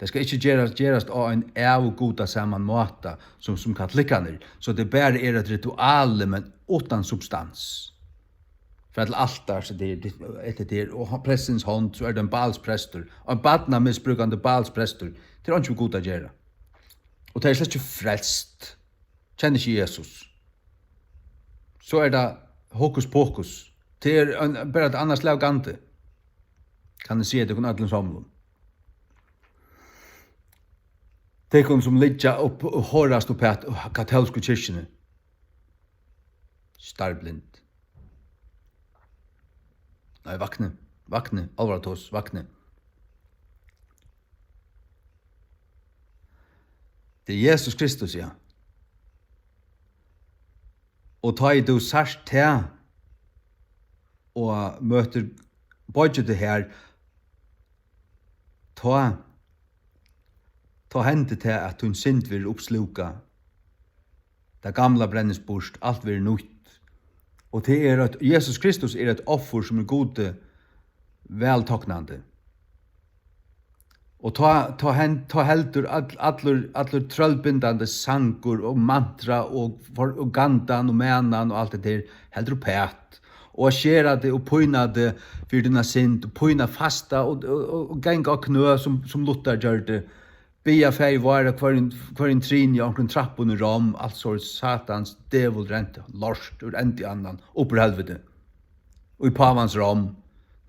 Tað skal ikki gerast, gerast á ein avgudasaman máta, sum, sum katolikkarnir, so tað bara er eitt ritual, men uttan substans. Fara til altar, so tað er, tað, hetta er, og prestins hond, so er tað ein Baals prestur, ein barnamisbrúkandi Baals prestur. Tað er einki við Gud at gera. Og tað er slett ikki frelst. Kenna ikki Jesus. So er tað hokus pokus. Tað er ein, bara eitt annað slag av gandi. Kann eg siga tykkum øllum somlum. Tykkum, sum liggja upp og horast upp at katólsku kirkjuni. Starblind. Nei, vakni. Vakni. Álvaratos, vakni. Tað er Jesus Kristus, ja. Og tá ið tú sært tað, og møtir, boyggir teg har, tá, tá hendir tað, at tín synd verður uppslúkað. Tað gamla brennist burt, alt verður nýtt. Og tað er eitt, Jesus Kristus er eitt offur, sum er Gudi væltoknandi. Og tá, tá hen-, tá heldur all-, allur, allur trøllbindandi sangur og mantra og for-, og gandan og manan og alt det der, heldur uppat. Og at skera teg og pína teg fyri tína synd, og pína, fasta og, og, og, og ganga á knø, sum, sum Luther gjørdi. Biðja Faðir vár á hvørjum, hvørjum trini á onkrum trappum í Rom, alt sovorðið satans, djevulrent lort úr endi annan, upp úr helviti. Og í pávans Rom.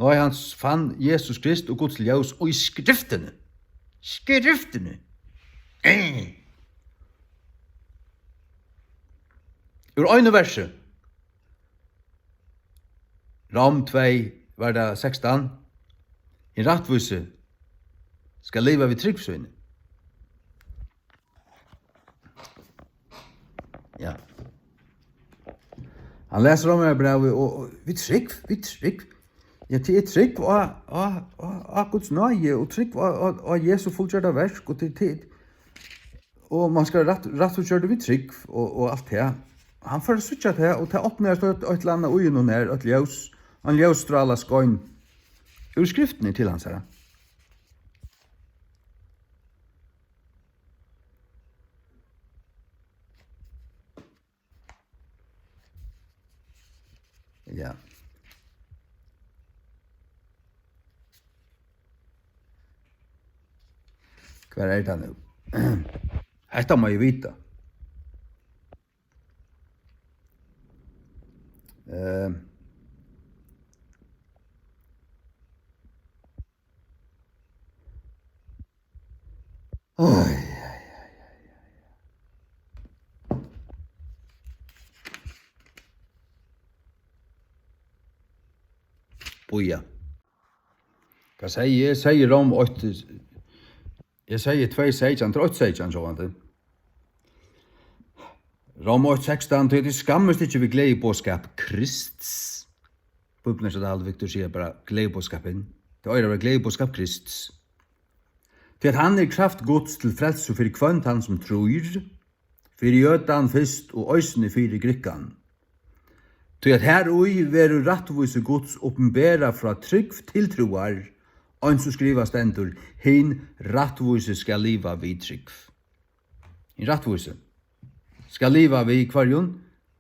Nei, hann fann Jesus Krist og Guds ljós og í skriftini. Skriftini. Eh. Úr einum versi. Rom tvey, var tað sekstan? Hin rættvísi skal liva við trúgv síni. Ja. Hann les Rómverjabrævið og, og við trúgv, við trúgv. Ja, til er trúgv á, á, á, á Guds náði og trúgv á, á, á Jesu fullgjørda verk og til, til, og man skal rætt, rættvísgjørdur við trúgv og, og alt tað. Hann fær at síggja tað, og tað opnaðist eitt, eitt ella annað í honum her, eitt ljós, ein ljósstrála skein úr skriftini til hansara. Ja. Hvar er tað nú? Hetta má eg vita. Eh. Ai, ai, ai, ai, ai. Bíða. Hvat segði eg? Eg segði Rom eitt, eg segði tvey seytjan, tað er eitt seytjan, sjálvandi. Rom eitt sekstan, tí at tit skammist ikki við gleðiboðskap Krists. Bíblian er so deilig, Victor sigur bara gleðiboðskapin. Tað eigur at vera gleðiboðskap Krists. Tí at hann er kraft Guds til frelsu fyri hvønn tann sum trýr, fyri jødan fyrst og eisini fyri grikkan. Tí at har í verður rættvísi Guds opinberað frá trúgv til trúar, eins og skrivað stendur: Hin rættvísi skal liva við trúgv. Hin rættvísi skal liva við hvørjum?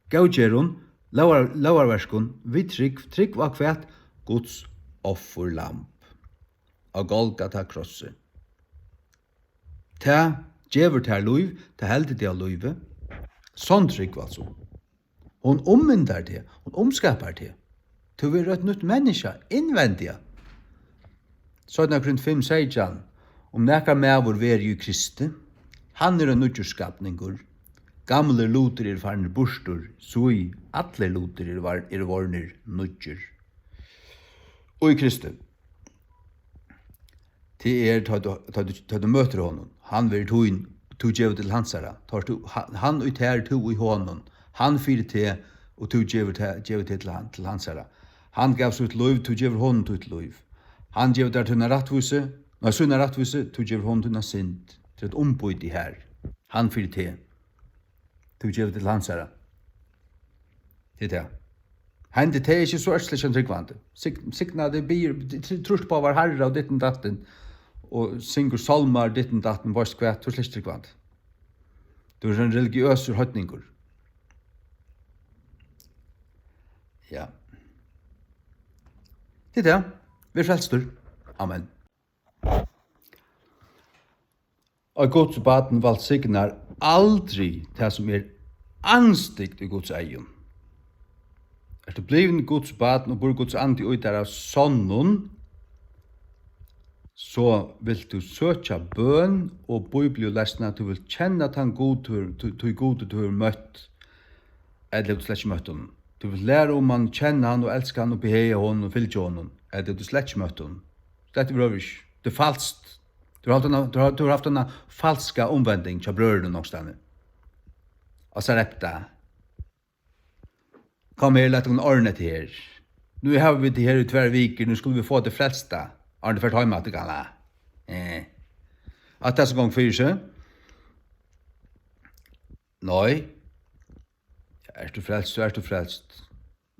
Góðgerðum, lógar-, lógarverkum, við trúgv, trúgv á hvat? Guds offurlamb á Golgata krossi. Tað gevur tær lív, tað heldur teg á lívi. Sonn trúgv, altso. Hon ummyndar teg, hon umskapar teg. Tú verður eitt nýtt menniskja innvendiga. Seinna Korint fimm seytjan: Um nakar maður verður í Kristi, hann er ein nýggjur skapningur. Gamlir lutir eru farnir burtur, sí, allir lutir eru var-, eru vorðnir nýggir. Og í Kristi. Tað er, tá tú, tá tú, tá tú møtir honum. Hann verður tín, tú gevur teg til hansara. Tá ert tú, ha-, hann í tær, tú í honum. Hann fyri teg, og tú gevur teg, gevur teg til hann, til hansara. Hann gav sítt lív, tú gevur honum títt lív. Hann gevur tær tína rættvísi, nei, sína rættvísi, tú gevur honum tína synd. Tað er eitt umboð í tær. Hann fyri teg. Tú gevur teg til hansara. Tað er tað. Hendi tað ikki, so ert slett ikki ein trúgvandi. Sig-, signa teg, biður, tr-, trýrt upp á Vár Harra og ditten datten, og syngur sálmar ditten datten, veitst hvat, tú ert slett ikki trúgvandi. Tú ert ein religiøsur heidningur. Ja. Tað er tað. Ver frelstur. Amen. Og Guds barn vælsignar aldri tað, sum er andstyggt í Guds eygum. Ert tú blivin Guds barn og býr Guds andi í tær av sonnum, so vilt tú søkja bøn og bíbliulesna, tú vilt kenna tann Gud, tú, tú, tú Gud, tú hevur møtt, ella hevur tú slett ikki møtt honum. Tú vilt læra um hann, kenna hann og elska hann og behaga honum og fylgja honum, ella hevur tú slett ikki møtt honum. Slett yvirhøvur ikki. Tað er falskt. Tú hevur havt eina, tú hevur, tú hevur havt eina falska umvending hjá brøðrunum onkustaðni. Og Sarepta. Kom her, lat okkum ordna hetta her. Nú hava vit teg her í tvær vikur, nú skulu vit fáa teg frelsta. Áðrenn tú fert heim aftur, gamla. Eh. At tað sum gongur fyri seg? Nei. Ert tú frelst, so ert tú frelst.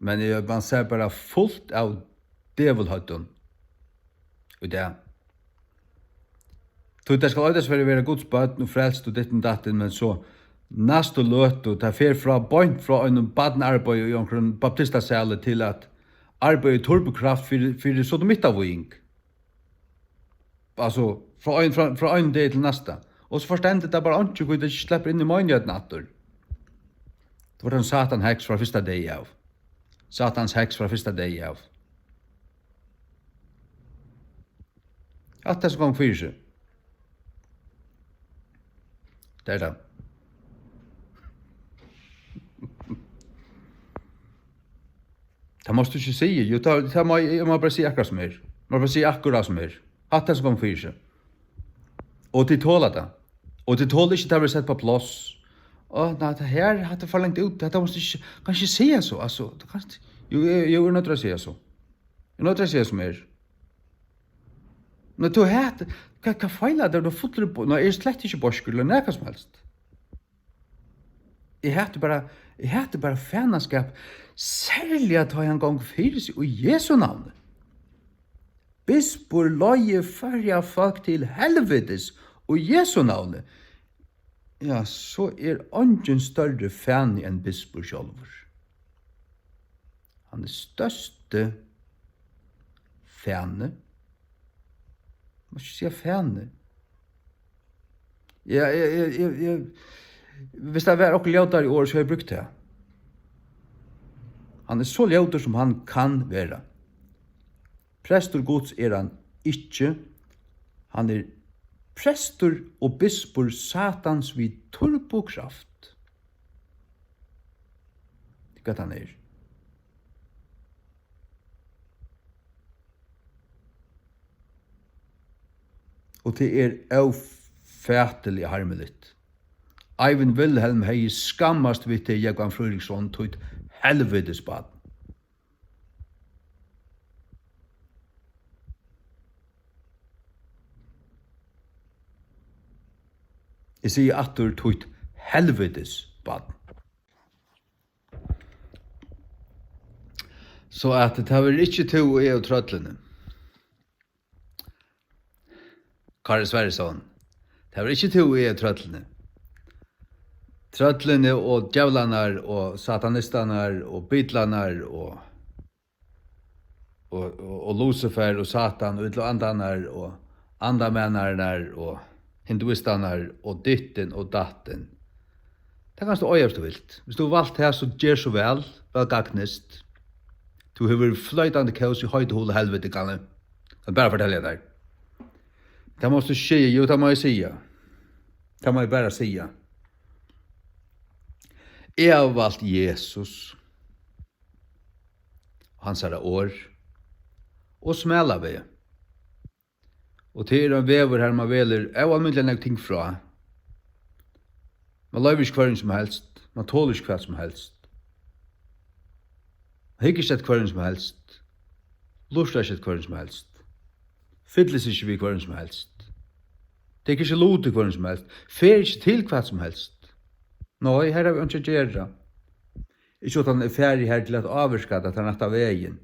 Men eg, man sær bara fult av djevulhøvdum í dag. Tí tað skal eisini vera, vera Guds børn og frelst og ditten datten, men so næstu løtu, tað fer frá, beint frá einum barnaarbeiði í onkrum baptistasali til at arbeiða í turbokraft fyri, fyri sodomittavíging. Altso, frá ein, frá, frá einum degi til næsta. Og so forstendur tað bara einki, hví tað ikki sleppur inn í meinighetina aftur. Tað var ein Satan heks frá fyrsta degi av. Satans heks frá fyrsta degi av. Alt tað sum gongur fyri seg. Tað er tað. Tað mást tú ikki siga. Jú, tað, tað má, eg má bara siga akkurát sum er. Má bara siga akkurát sum er. Hatta er sum gongur fyri seg. Og tit tola tað. Og tit tola ikki, tað verður sett á pláss. Á, nei, tað her, hatta er for langt út. Hatta mást tú ikki, kanst ikki siga so, altso. Tú kanst, jú, eg, jú, eg er noyddur at siga so. Eg er noyddur at siga sum er. Men tú, hvat, hvat feilar tær? Tú ert fullur í bo-, nei, eg eri slett ikki beiskur, ella nakað sum helst. Eg hati bara, eg hati bara fanaskap, serliga tá ið hann gongur fyri seg í Jesu navni. Bispur leiðir Føroya fólk til helvitis í Jesu navni. Ja, so er eingin størri fani enn bispur sjálvur. Hann er størsti fani. Má ikki siga fani. Ja, eg, eg, eg, eg, viss tað var okkurt ljótari orð, so hevði eg brúkt tað. Hann er so ljótur, sum hann kann vera. Prestur Guds er hann ikki. Hann er prestur og bispur Satans við turbokraft. Tað er hvat hann er. Og tað er ófatiliga harmiligt. Eivind Wilhelm hevði skammast við teg, Jógvan Fríðriksson, títt helvitis barn. Eg sigi aftur, títt helvitis barn. So at tað verður ikki tú og eg og trøllini. Kári Sverrisson. Tað verður ikki tú og eg og trøllini. Trøllini og djevlarnar og satanistarnar og bitlarnar og, og, og, og Lucifer og Satan og illu andarnar og andamænarnar og hinduistarnar og dittin og dattin. Tað kanst tú eiga, viss tú vilt. Viss tú hevur valt tað, so ger so væl. Væl gagnist. Tú hevur floytandi kós í heitu holu helviti, kann eg, kann bara fortelja tær. Tað mást tú siga, jú, tað má eg siga. Tað má eg bara siga. Eg havi valt Jesus, hansara orð og smala veg. Og tað er ein vegur, har mann velur óalmindiliga nógv ting frá. Mann loyvir ikki hvørjum sum helst, mann tolir ikki hvat sum helst. Mann hyggur ikki eftir hvørjum sum helst, lurtar ikki eftir hvørjum sum helst, fyllir seg ikki við hvørjum sum helst, tekur ikki lut í hvørjum sum helst, fer ikki til hvat sum helst. Nei, har havi eg einki at gera. Ikki uttan eg fari har til at ávirka tað, tað rætta vegin.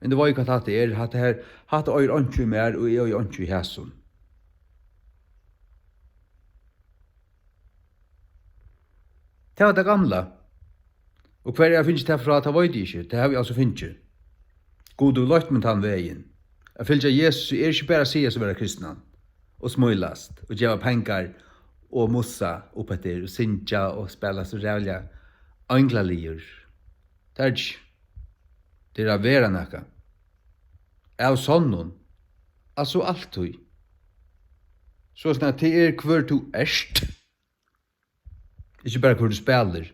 Men eg veit hvat hatta er. Hatta her, hatta eigur einki í mær, og eg eigi einki í hasum. Tað var tað gamla. Og hvar eg havi fingið tað frá, tað veit eg ikki. Tað havi eg altso fingið. Gud hevur leitt meg tann vegin. At fylgja Jesusi er ikki bara at siga seg vera kristnan og smílast og geva pengar og mussa upp eftir og syngja og spæla so ræðuliga einglaligur. Tað er ikki. Tað er at vera nakað. Av sonnum. Altso altíð. Soleiðis at tað er, hvør tú ert. Ikki bara, hvør tú spælir.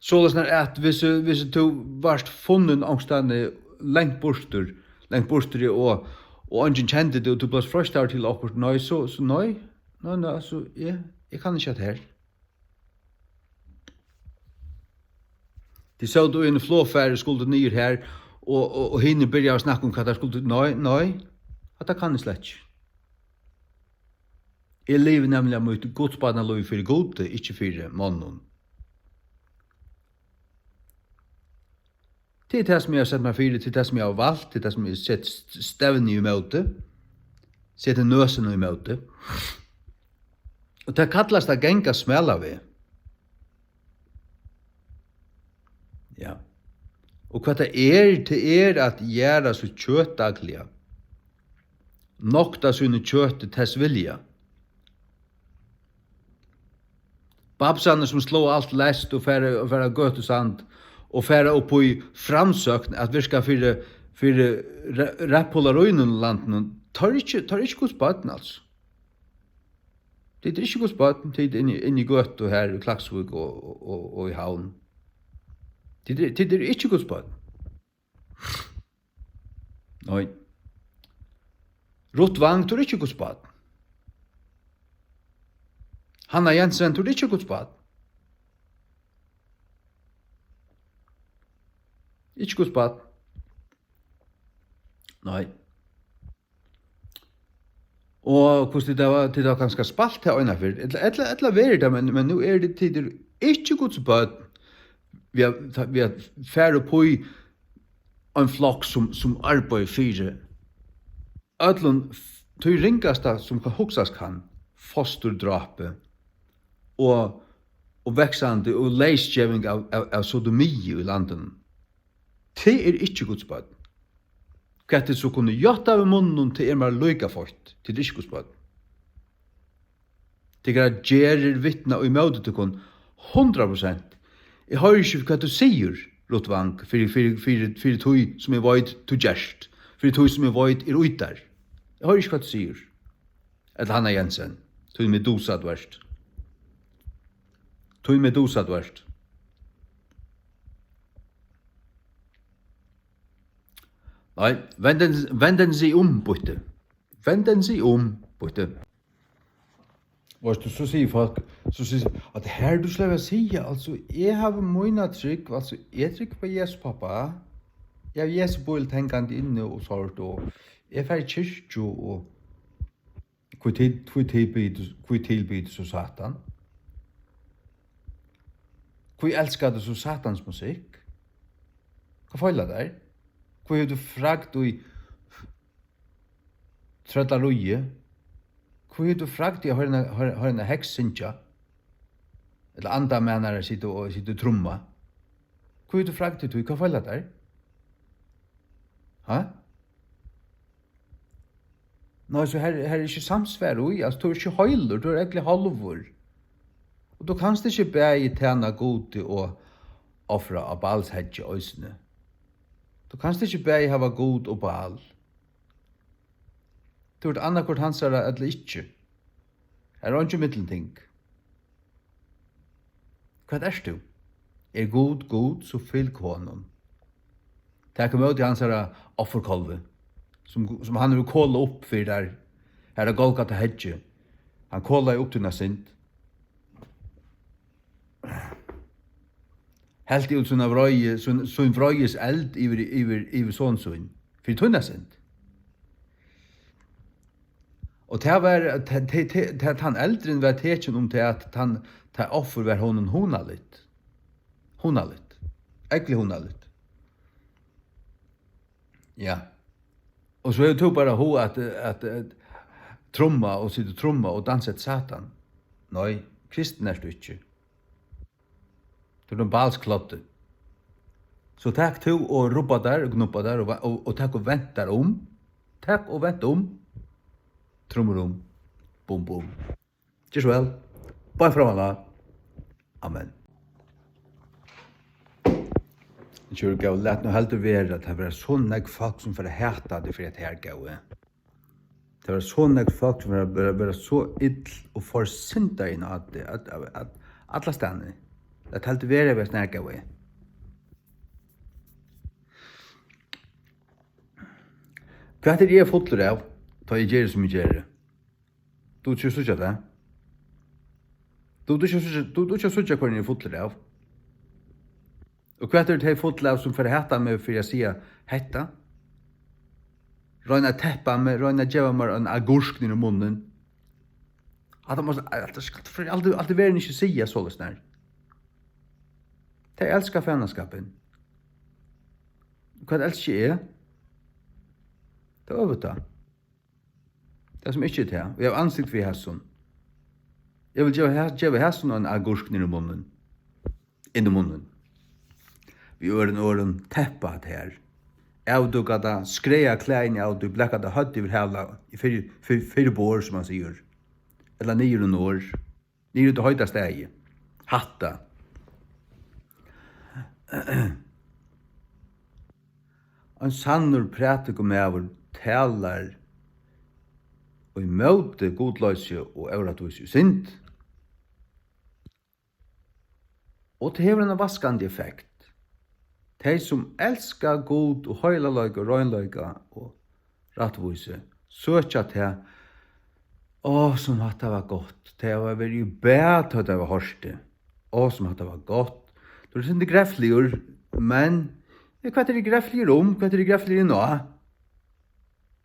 Soleiðis at hvis, hvis tú vart funnin onkustaðni langt burtur, langt burtur og, og eingin kendi teg, og tú bleivst freistaður til okkurt, nei, so, so nei, nei, nei, altso, eg, eg kann ikki hatta her. Tit sótu í einum flogfari og skuldu niður har, og, og, og hini byrjaðu at snakka um, hvat teir skuldu, nei, nei, hatta kann eg slett ikki. Eg livi nemliga mítt gudsbarnalív fyri Gudi, ikki fyri monnum. Tað er tað, sum eg havi sett mær fyri, tað er tað, sum eg havi valt, tað er tað, sum eg seti st-, stevnu ímóti, seti nøsina ímóti. Og tað kallast at ganga smalan veg. Ja. Og hvat tað er, tað er at jarða sítt kjøt dagliga. Nokta síni kjøti tess vilja. Babsarnir, sum sláa alt leyst og fara, og fara gøtusand og fara upp í Framsókn at virka fyri, fyri ra-, ræðupolaríunum í landinum, teir eru ikki, teir eru ikki Guds børn, altso. Tit eru ikki Guds børn, tit inni, inni í gøtu her í Klaksvík og, og, og, og í Havn. Tit eru, tit eru ikki Guds børn. Nei. Ruth Wang, tú ert ikki Guds barn. Hanna Jensen, tú ert ikki Guds barn. Ikki Guds barn. Nei. Og hvussu tit hava, tit hava kanska spælt tað einaferð, ella, ella, ella verið tað, men, men nú eru tit, tit eru ikki Guds børn, við at, við at fara upp í ein flokk, sum, sum arbeiðir fyri øllum f-, tí ringasta, sum kann hugsast kann, fosturdrápi og, og vaksandi og leysgeving av, av, av sodomi í landinum. Tað er ikki Guds børn. Hvat tit so kunnu játta við munninum, tað er mær líka feitt. Tit eru ikki Guds børn. Tykkara gerðir vitna ímóti tykkum, hundrað prosent. Eg hoyri ikki, hvat tú sigur, Ruth Wang, fyri, fyri, fyri, fyri tí, sum eg veit, tú gert. Fyri tí, sum eg veit, er í tær. Eg hoyri ikki, hvat tú sigur. Ella Hanna Jensen, tí Medusa tú ert. Tí Medusa tú ert. Nei, vend den, vend den seg um, býtti. Vend den sig um, býttu. Veitst tú, so sigur fólk, so sigur, at her, tú slippa at siga, altso, eg havi mína trúgv, altso, eg trúgvi á Jesu Pápa, eg havi Jesu bíbliu hangandi inni og sovorðið, og eg fari í kirkju, og hví til, hví tilbiður, hví tilbiður tú so Satan? Hví elskar tú so Satans musikk? Hvat feilar tær? Hví hevur tú fragd í trøllaríið? Hví hevur tú fragd í at hoyra eina, hoyra, hoyra eina heks syngja? Ella andamænarar sita og, sita og trumma? Hví hevur tú fragd í tí? Hvat feilar tær? Ha? Nei, so her, her er ikki samsvar í, altso, tú ert ikki heilur, tú ert eygiliga hálvur. Og tú kanst ikki bæði tæna Gudi og ofra á Baals heyggi eisini. Tú kanst ikki bæði hava Gud og Baal. Tú ert annaðhvørt hansara ella ikki. Har er eingi millumting. Hvat ert tú? Er Gud Gud, so fylg honum. Tak ímóti hansara offerkálvi, sum, sum hann hevur kolað upp fyri tær, har á Golgata heggi. Hann kolaði upp tína synd. Helt út sína vreiði, sín, sín vreiðis eld yvir, yvir, yvir son sín, fyri tína synd. Og tað var, ta-, ta-, ta-, ta-, tann eldurin var tekin um tað, at tann, tað offur var honum hugnaligt. Hugnaligt. Ógvuliga hugnaligt. Ja. Og so hevur tú bara hug at, at, at trumma og sita og trumma og dansa eftir Satan. Nei, kristin ert tú ikki. Tú ert ein Baalskloddi. So tak tú og rubba tær og gnubba tær og va-, og, og tak og vent tær um. Tak og vent um. Trummurum. Bum, bum. Ger so væl. Bein framman á. Amen. Tjór góði, lat nú heldur vera, at tað verða so nógv fólk, sum fara at hata teg fyri at her, góði. Tað verða so nógv fólk, sum verða, verða, verða so ill og forsynda inn á teg, at, at, at allastaðni. Lat heldur vera við at snara, góði. Hvat eri eg fullur av, tá eg geri, sum eg geri? Dugir tú ikki at síggja tað? Dugir tú ikki at síggja, dugir tú ikki at síggja, hvørjum eg eri fullur av? Og hvat eru tey full av, sum fer at hata meg fyri at siga hetta? Royna at teppa meg, royna at geva mær ein agurk niður í munnin. Hatta má, hatta skal alt, alt í verðini ikki siga soleiðis nær. Tey elska fanaskapin. Hvat elski eg? Tað øvuta. Tað sum ikki er tað. Og eg havi ansikt fyri hasum. Eg vil geva ha-, geva hasum ein agurk niður í munnin. Inn í munnin. Við øðrum orðum, teppa tað her. Avdúka tað, skræða klæðini av tí, blaka tað høvd yvir hala, fyri, fyri, fyri borð, sum man sigur. Ella niður í norð. Niður í tað heita staðið. Hatta. Ein sannur prædikumaður talar ímóti gudloysi og órættvísi og synd. Og tað hevur eina vaskandi effekt. Tey, sum elska Gud og heilagleika og reinleika og rættvísi, søkja tað. Á, sum hatta var gott. Tey hava verið í bað, tá tey hava hoyrt tað. Á, sum hatta var gott. Tú ert sindur grefligur, men, men hvat er grefligur um? Hvat er grefligur inn á?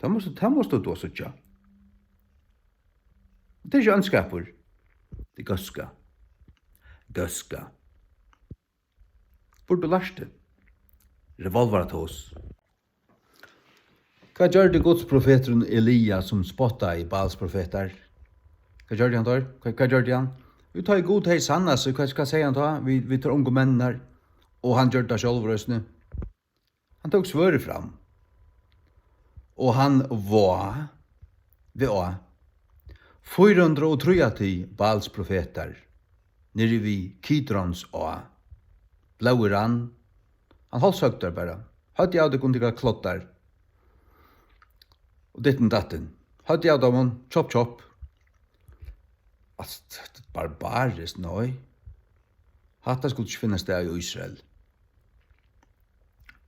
Tað mást tú, tað mást tú síggja. Tað er ikki óndskapur. Tað er góðska. Góðska. Burdi lært tað. Revolvaratos. Hvat gjørdi Guds profeturin Elia, sum spottaði Baals profetar? Hvat gjørdi hann teir? Hvat, hvat gjørdi hann? Jú, tá ið Gud hevði sannað seg, hvat, hvat segði hann tá? Við, við teir ungu menninar, og hann gjørdi tað sjálvur eisini. Hann tók svørðið fram. Og hann vá, V A, fýra hundrað og trý av tí Baals profetar, niðri við Kidrons á. Blóðið rann, hann hálshøgdi teir bara. Høvdið av tykkum, tykkara kloddar. Og ditten datten. Høvdið av teimum, tjopp, tjopp. Altso, hetta er barbariskt, nei. Hatta skuldi ikki finnast stað í Ísrael.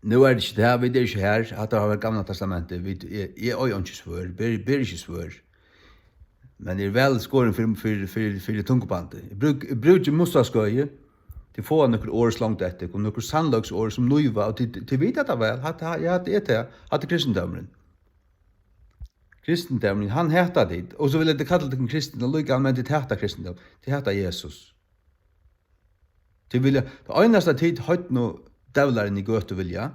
Nú er tað ikki tað, vit eru ikki har. Hatta var Gamla Testamentið. Vit, eg, eg eigi einki svørð, ber, ber ikki svørð. Men eg eri væl skorin fyri, fyri, fyri, fyri tungubandið. Eg brúk-, eg brúki mustaskøði. Tit fáa nøkur orð slongd eftir tykkum, nøkur sannleiksorð sum nýva, og tit, tit vita tað væl. Hatta, ja, hatta er tað. Hatta er kristindómurin. Kristindómurin, hann hatar tit. Og so vilja tit kalla tykkum kristin, og líka, men tit hata kristindóm. Tit hata Jesus. Tit vilja, tað einasta tit heidnu djevlar inn í gøtu vilja,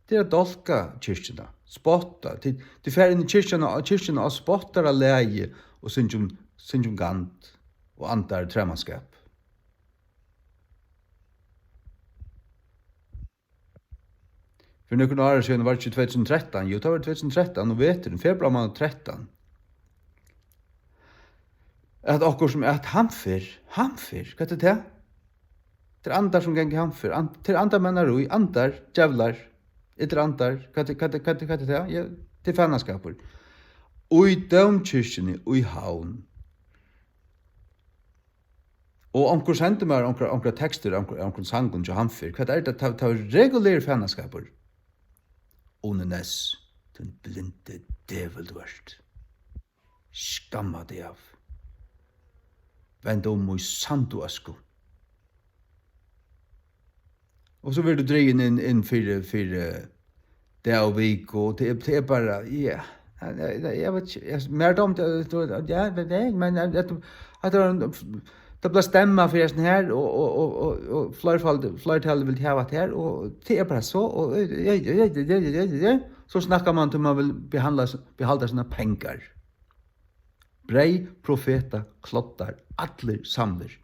tað er at dálka kirkjuna, spotta. Tit, tit fara inn í kirkjuna, kirkjuna á spottaralagi og syngja um, syngja um gand og andar træmanskap. Fyri nøkrum árum síðan, var tað ikki tvey túsund og trettan? Jú, tað var tvey túsund og trettan, um veturin, februar mánað trettan. At okkurt sum æt Hamfer, Hamfer, hvat er tað? Tað er andar sum ganga í Hamfer, and-, tað er andar menn eru í, andar, djevlar, illir andar, hvat er, hvat er, hvat er, hvat er tað? Ja, tað er fanaskapur. Í dómkirkjuni í Havn. Og onkur sendi mær onkrar, onkrar tekstir, onkur, onkrum sangum hjá Hamfer. Hvat er tað? Tað, tað er regulær fanaskapur. Uni Næs, tín blindi djevul tú ert. Skamma teg av. Vend um í sand og øsku. Og so verður tú drigin inn, inn fyri, fyri, eh, dag og viku, og tað er, tað er bara, ja, ja, ja, eg veit ikki, eg, mær dámdi, eh, tú veit, ja, tað er, men, eh, at, at tað var ein, tað bleiv stemma fyri hesum her, og, og, og, og, og fleirfald-, fleirtalið vildi hava hatta her, og tað er bara so, og, eh, ja, ja, so snakkar man til man vil behandla, behalda sínar pengar. Breyð, profeta, kloddar, allir samlir.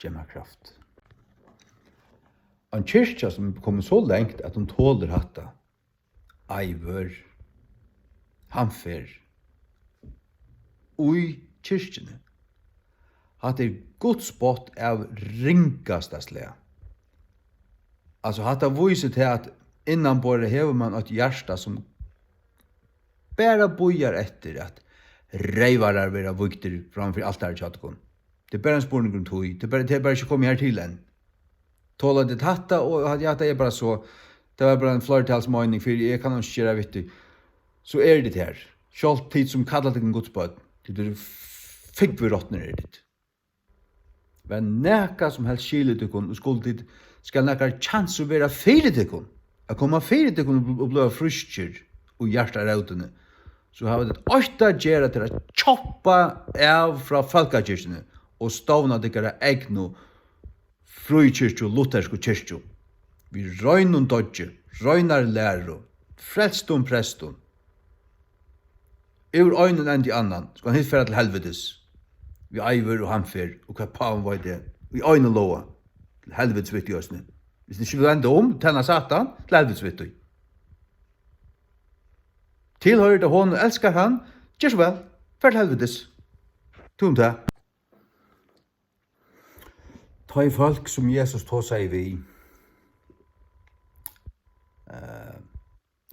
Gev mær kraft. Ein kirkja, sum er komin so langt, at hon tolir hatta. Eivør, Hamfer, í kirkjuni. Hatta er gudsspott av ringasta slag. Altso, hatta vísir tað, at innanborða hevur mann eitt hjarta, sum bara bíðar eftir, at reyvarar verða vígdir framman fyri altarið hjá tykkum. Tað er bara ein spurningur um tíð. Tað er bara, tað er bara ikki komið har til enn. Tola tit hatta, og hatta, ja, tað er bara so. Tað var bara ein fleirtalsmeining, fyri eg kann ikki gera við tí. So eru tit har. Sjálvt tit sum kalla tykkum Guds børn, tit eru fúgvir rotnir eru tit. Var nakað sum helst skilið tykkum, og skuldi tit, skal nakar kjansur vera fyri tykkum, at koma fyri tykkum og bl-, og blíva frískir í hjartarótini, so hava tit eitt at gera, til at kjoppa av frá fólkakirkjuni og stovna tykkara egnu fríkirkju, luthersku kirkju, við reinum doggi, reinari læru, frelstum prestum. Úr einum endi í annan, skal hann hitt fara til helvitis. Við Eivør og Hamfer, og hvat pávin veit eg, í einum lóga. Til helvitis við tí eisini. Hvis hann ikki vil venda um, tæna Satan, til helvitis við tí. Tilhoyrir tað honum, elskar hann, ger so væl, far til helvitis. Tú um tað. Tá ið fólk, sum Jesus tosaði við, eh,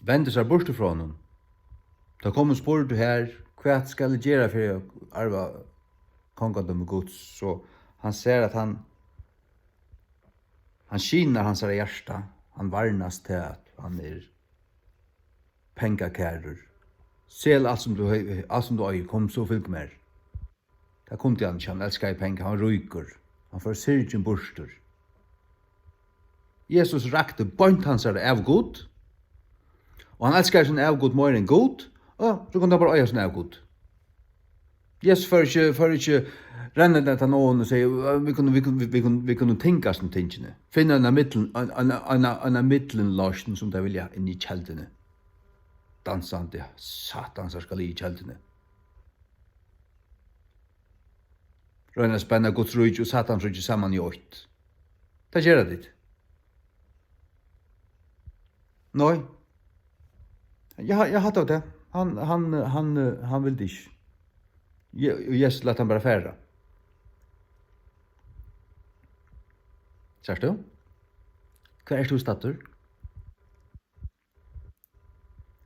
vendu sær burtur frá honum, tá kom og spurdu har: "Hvat skal eg gera fyri at arva kongadømi Guds?" So hann sær, at hann, hann skinar hansara hjarta, hann varnast tað, at hann er pengakærur. "Sel alt sum tú hei-, alt sum tú eigur, kom so fylg mær." Tað kundi hann ikki, hann elskaði pengar, hann var ríkur. Hann fór syrgin burtur. Jesus rakti beint hansara avgud, og hann elskaði sín avgud meira enn Gud, og so kundi hann bara eiga sín avgud. Jesus fór ikki, fór ikki rennandi eftir nokon og segði: "Vit kunnu, vit kunnu, vit kunnu, vit kunnu tingast um tingini. Finna eina millum, ein, ein, ein, eina millumloysn, sum tey vilja, inni í kelduni." Dansandi, satans, skal í kelduni. Royna at spenna Guds ríki og Satans ríki saman í eitt. Tað gera tit. Nei. Ja, ja, hatta var tað. Hann, hann, hann, hann vildi ikki. Je-, og Jesus læt hann bara fara. Sært tú? Hvar ert tú staddur?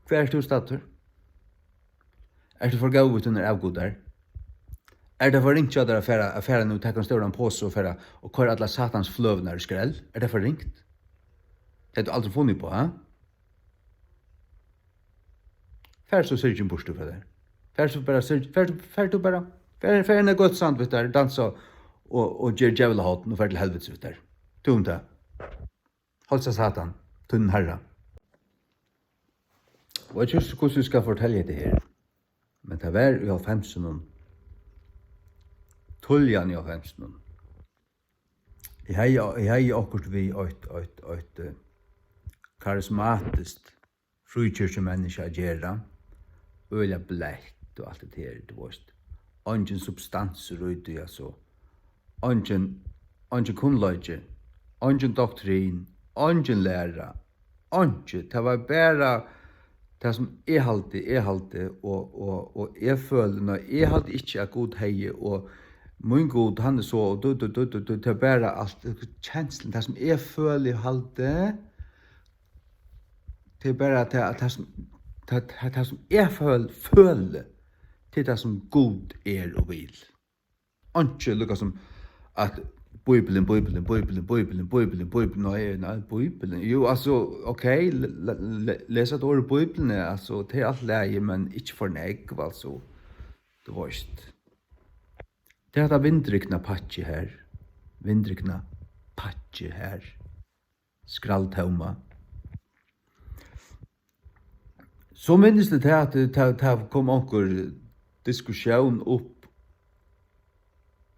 Hvar ert tú staddur? Ert tú for góður við tínar avgudar? Er tað for ringt hjá tær at fara, at fara nú, taka ein stóran posa og fara og koyra allar Satans fløgurnar í skrell? Er tað for ringt? Tað hevur tú aldrin funnið upp á, ha? Far so syrgin burtur frá tær. Far so bara syrg-, far, far tú bara, far, far inn á Gøtusand við tær, dansa og, og ger djevulahorn og far til helvitis við tær. Tú um tað. Heilsa Satan, tín Harra. Og eg veit ikki, hvussu eg skal fortelja hetta her, men tað var í hálvfemsunum, tíðliga í hálvfemsunum. Eg hevði, eg hevði okkurt við eitt, eitt, eitt, eh, karismatiskt fríkirkjumenniskja at gera. Øgiliga bleytt og alt det her, tú veist. Eingin substansur í tí, altso. Eingin, eingin kunnleiki, eingin doktrin, eingin læra, einki. Tað var bara tað, sum eg haldi, eg haldi, og, og, og eg føli, nei, eg haldi ikki, at Gud hevði, og mín Gud, hann er so, og du, du, du, du, du, tað er bara alt, kenslin, tað, sum eg føli, eg haldi, tað er bara tað, at tað, sum, tað, tað, tað, sum eg føl-, føli, tað er tað, sum Gud er og vil. Einki líka sum at Bíblian, Bíblian, Bíblian, nei, nei, Bíblian. Jú, altso, ok, le-, le-, le-, lesa eitt orð í Bíbliuni, altso, tað er alt í lagi, men ikki for nógv, altso, tú veist. Tað er hetta vindrikna pakki her, vindrikna pakki her. Skralltóma. So minnist eg tað, at tað, tað kom onkur diskussión upp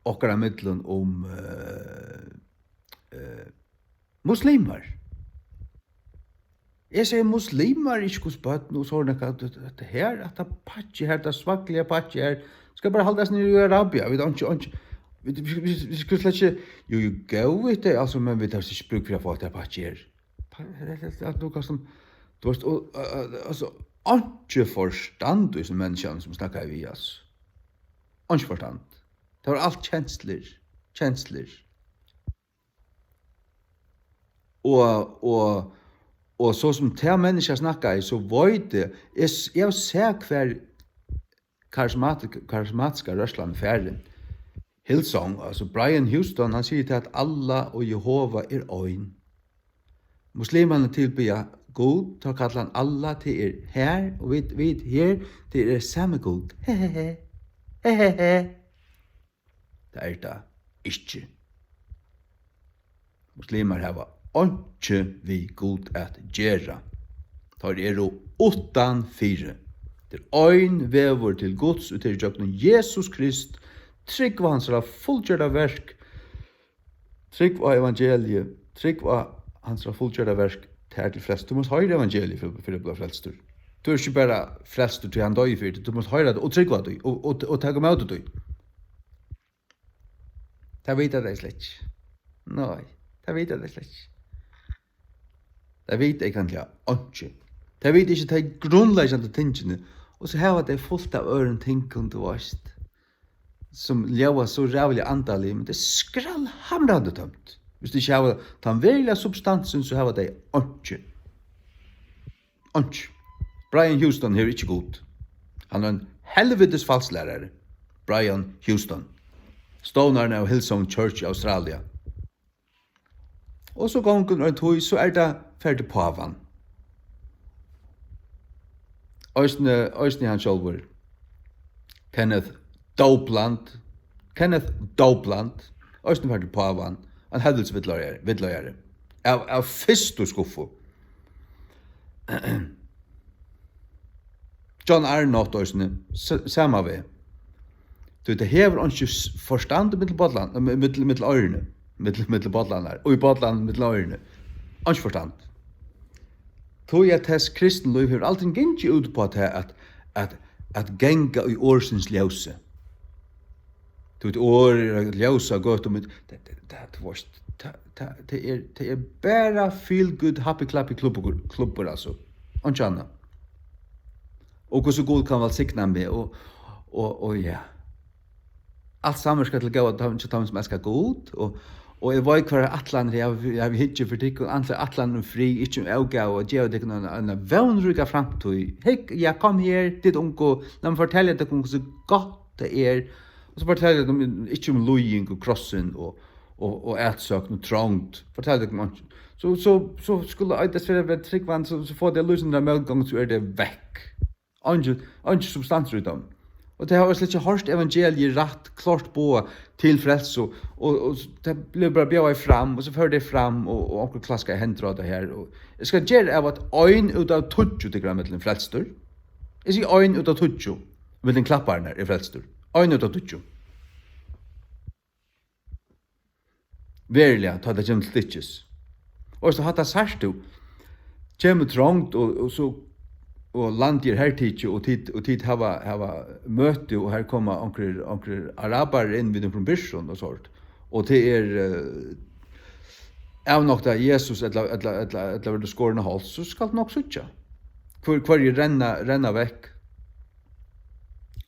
okkara millum um, eh, eh, muslimar. Eg sigi, muslimar eru ikki Guds børn, og so er nakað, at, at her, at tað pakki her, tað svakliga pakki her, skal bara haldast niðri í Arabia, vit einki, einki, vit, vit, vit, vit skulu slett ikki, jú, jú, góð, vit, tað, altso, men vit hava ikki brúk fyri at fáa tað pakki her. Pa-, at tú kanst, tú veist, og, uh, uh, altso, einki forstand í hesum menniskjanum, sum snakkaði við, altso. Einki forstand. Tað var alt kenslur, kenslur. Og, og, og so sum tað menniskja snakkaði, so veit eg, eg s-, eg havi sæð, hvar karismatik-, karismatiska rørslan er farin. Hillsong, altso Brian Houston, hann sigur tað, at Allah og Jehova er ein. Muslimarnir tilbiðja Gud, teir kalla hann Allah, tað er her, og vit, vit her, tað er sami Gud. He, he, he. He, he, he. Tað er tað ikki. Muslimar hava einki við Gud at gera. Teir eru uttanfyri. Tað er ein vegur til Guds, og tað er gjøgnum Jesus Krist. Trúgv á hansara fullgjørda verk. Trúgv á evangeliið. Trúgv á hansara fullgjørda verk. Tað er til frelst. Tú mást hoyra evangeliið fyri, fyri at blíva frelstur. Tú ert ikki bara frelstur, tí hann doyði fyri teg. Tú mást hoyra tað og trúgva tí og, og, og taka ímóti tí. Tað vita tey slett ikki. Nei, tað vita tey slett ikki. Tey vita eigentliga einki. Tey vita ikki tey grundleggjandi tingini. Og so hava tey fult av øðrum tingum, tú veist, sum ljóða so ræðuliga andalig, men tað er skrallhamrandi tómt. Viss tey ikki hava tann veruliga substansin, so hava tey einki. Einki. Brian Houston hevur ikki Gud. Hann er ein helvitis falslærari. Brian Houston. Stovnarin av Hillsong Church í Australia. Og so gongur ein tíð, so er tað ferð til pávan. Eisini, eisini hann sjálvur. Kenneth Copeland. Kenneth Copeland. Eisini ferð til pávan. Ein helvitis villleiðari, villleiðari. Av, av fyrstu skuffu. John Arnott eisini, s-, sama veg. Tí tað hevur einki s-, forstand millum bollan, eh, millum, millum oyruni, millum, millum bollarnar, og í bollan millum oyruni. Einki forstand. Tí at tess kristinlív hevur aldrin gingið út upp á tað at, at, at ganga í orðsins ljósi. Tú veit, orð er at ljósa gøtu, men tað, tað, tað, tú veist, tað, tað, tað er, tað er bara feel good, happy clappy klubbur, klubbur, altso. Einki annað. Og hvussu Gud kann vælsigna meg, og, og, og ja. Alt samvirkar til góða teimum, hjá teimum, sum elska Gud, og, Og eg veit, hvørjar ætlanir eg havi, eg havi hyggjur fyri tykkum, ætla-, ætlanir um frið, ikki um ógævu, og geva tykkum eina, eina vónríka framtíð. Hygg, ja, kom her, tit ungu, lat meg fortelja tykkum, hvussu gott tað er. Og so fortelja tykkum ikki um líðing og krossin og, og, og atsókn og trongd. Fortelja tykkum einki. So, so, so skulu eitt desperera vera trúgvandi, so, so fáa tey lýsandi mótgongd, so er tað vekk. Einki, einki substansur í teimum. Og tey hava slett ikki hoyrt evangeliið rætt klárt boðað til frelsu, og, og tað blívur bara bjóðað fram, og so fóru tey fram, og, og onkur klaskaði hendur á tað her, og eg skal gera av at ein út av tíggju tykkum er millum frelstur. Eg sigi ein út av tíggju millum klappararnar er frelstur. Ein út av tíggju. Veruliga, tá tað kemur til stykkis. Og so hatta sært tú, kemur trongd, og, og so, og landið er hertikið, og tit, og tit hava, hava møti, og her koma onkrir, onkrir arabarar inn við onkrum byrsum og sort. Og tað er, eh, avnokta Jesus, ella, ella, ella, ella verður skorin á háls, so skalt nokk síggja. Hvør, hvørjir renna, renna vekk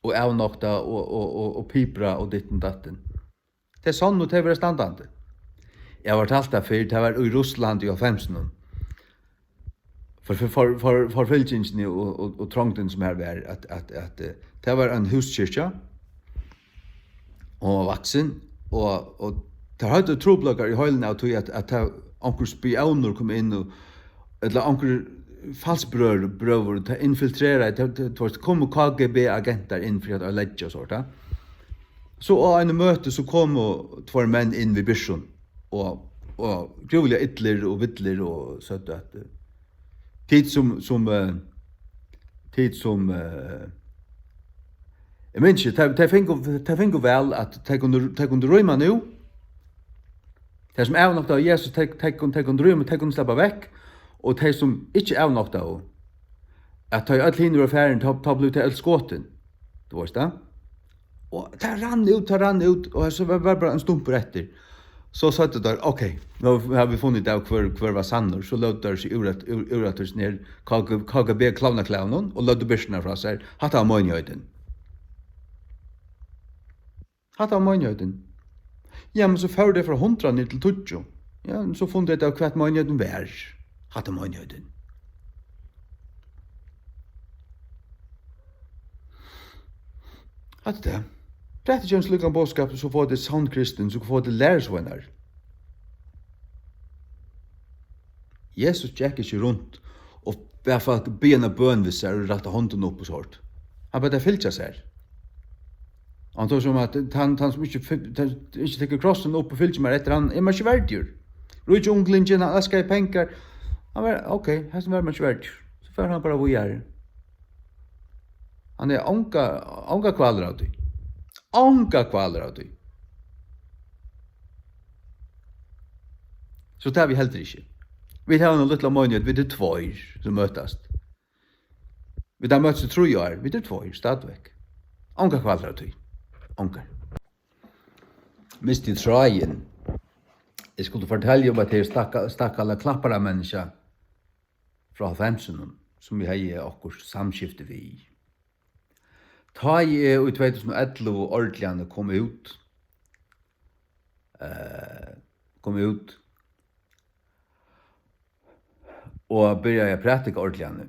og avnokta og, og, og, og pipra og ditten datten. Tað er sonn, og tað verður standandi. Eg havi fortalt tað fyrr, tað var í Russlandi í hálvfemsunum. For, for, for, for, forfylgingini og, og, og trongdin, sum har var, at, at, at, eh, tað var ein húskirkja, og hon var vaksin, og, og tær høvdu trupulleikar í heilini av tí, at, at tað, onkur spiónur kom inn, og, ella onkur falskbrøður, brøður, tað infiltreraði, tað, tað, tú veist, komu K G B-agentar inn fyri at oyðileggja og sovorðið, ja. So á einum møti, so komu tveir menn inn við byrsum og, og grúvliga illir og villir og søgdu at, eh, tit sum, sum, eh, tit sum, eh, eg minnist ikki, tey, tey fingu, tey fingu val at tey kundu, tey kundu rýma nú. Tey sum avnoktaðu Jesus, tey, tey kundu, tey kundu rýma, tey kundu sleppa vekk, og tey sum ikki avnoktaðu, at tá ið øll hini vóru farin, tá, tá blivu tey øll skotin. Tú veist tað? Og tað rann út, tað rann út, og so var, var bara ein stumpur eftir. So søgdu teir, ok, nú hava vit funnið út av, hvør, hvør var sannur. So lótu teir seg úr at, úr, úr at her K G, K G B klovnaklæðunum og løgdu byrsurnar frá sær. Hatta var meinigheitin. Hatta var meinigheitin. Ja, men so fóru tey frá hundrað niður til tíggju. Ja, men so funnu tey út av, hvat meinigheitin var. Hatta er meinigheitin. Hatta er tað. Rætt ikki ein slíkan boðskap, so fáa tey sann kristin, so fáa tey lærisveinar. Jesus gekk ikki runt og bað fólk biðja eina bøn við sær og rætta hondina upp og so. Hann bað tey fylgja sær. Hann tók sum at tann, tann sum ikki fy-, tann, ikki tekur krossin upp og fylgir mær eftir, hann er mær ikki verdigur. Ríki unglingin, hann elskaði pengar. Hann var, ok, hesin var mær ikki verdigur. So fór hann bara víðari. Hann er onga, onga kvalir av tí. Onga kvalir av tí. So tað havi eg heldur ikki. Vit hava eina lítla meinigheit, vit eru tveir sum møtast. Vit hava møtst í trý ár, vit eru tveir stadigvæk. Ongar kvalir av tí. Ongar. Misti tráðin. Eg skuldi fortelja um, at tað er stakka-, stakkala klapparamenniskja frá hálvfemsunum, sum eg hevði okkurt samskifti við. Tá eg í tvey túsund og ellivu ordiliga kom út, eh, kom út og byrjaði at prædika ordiliga,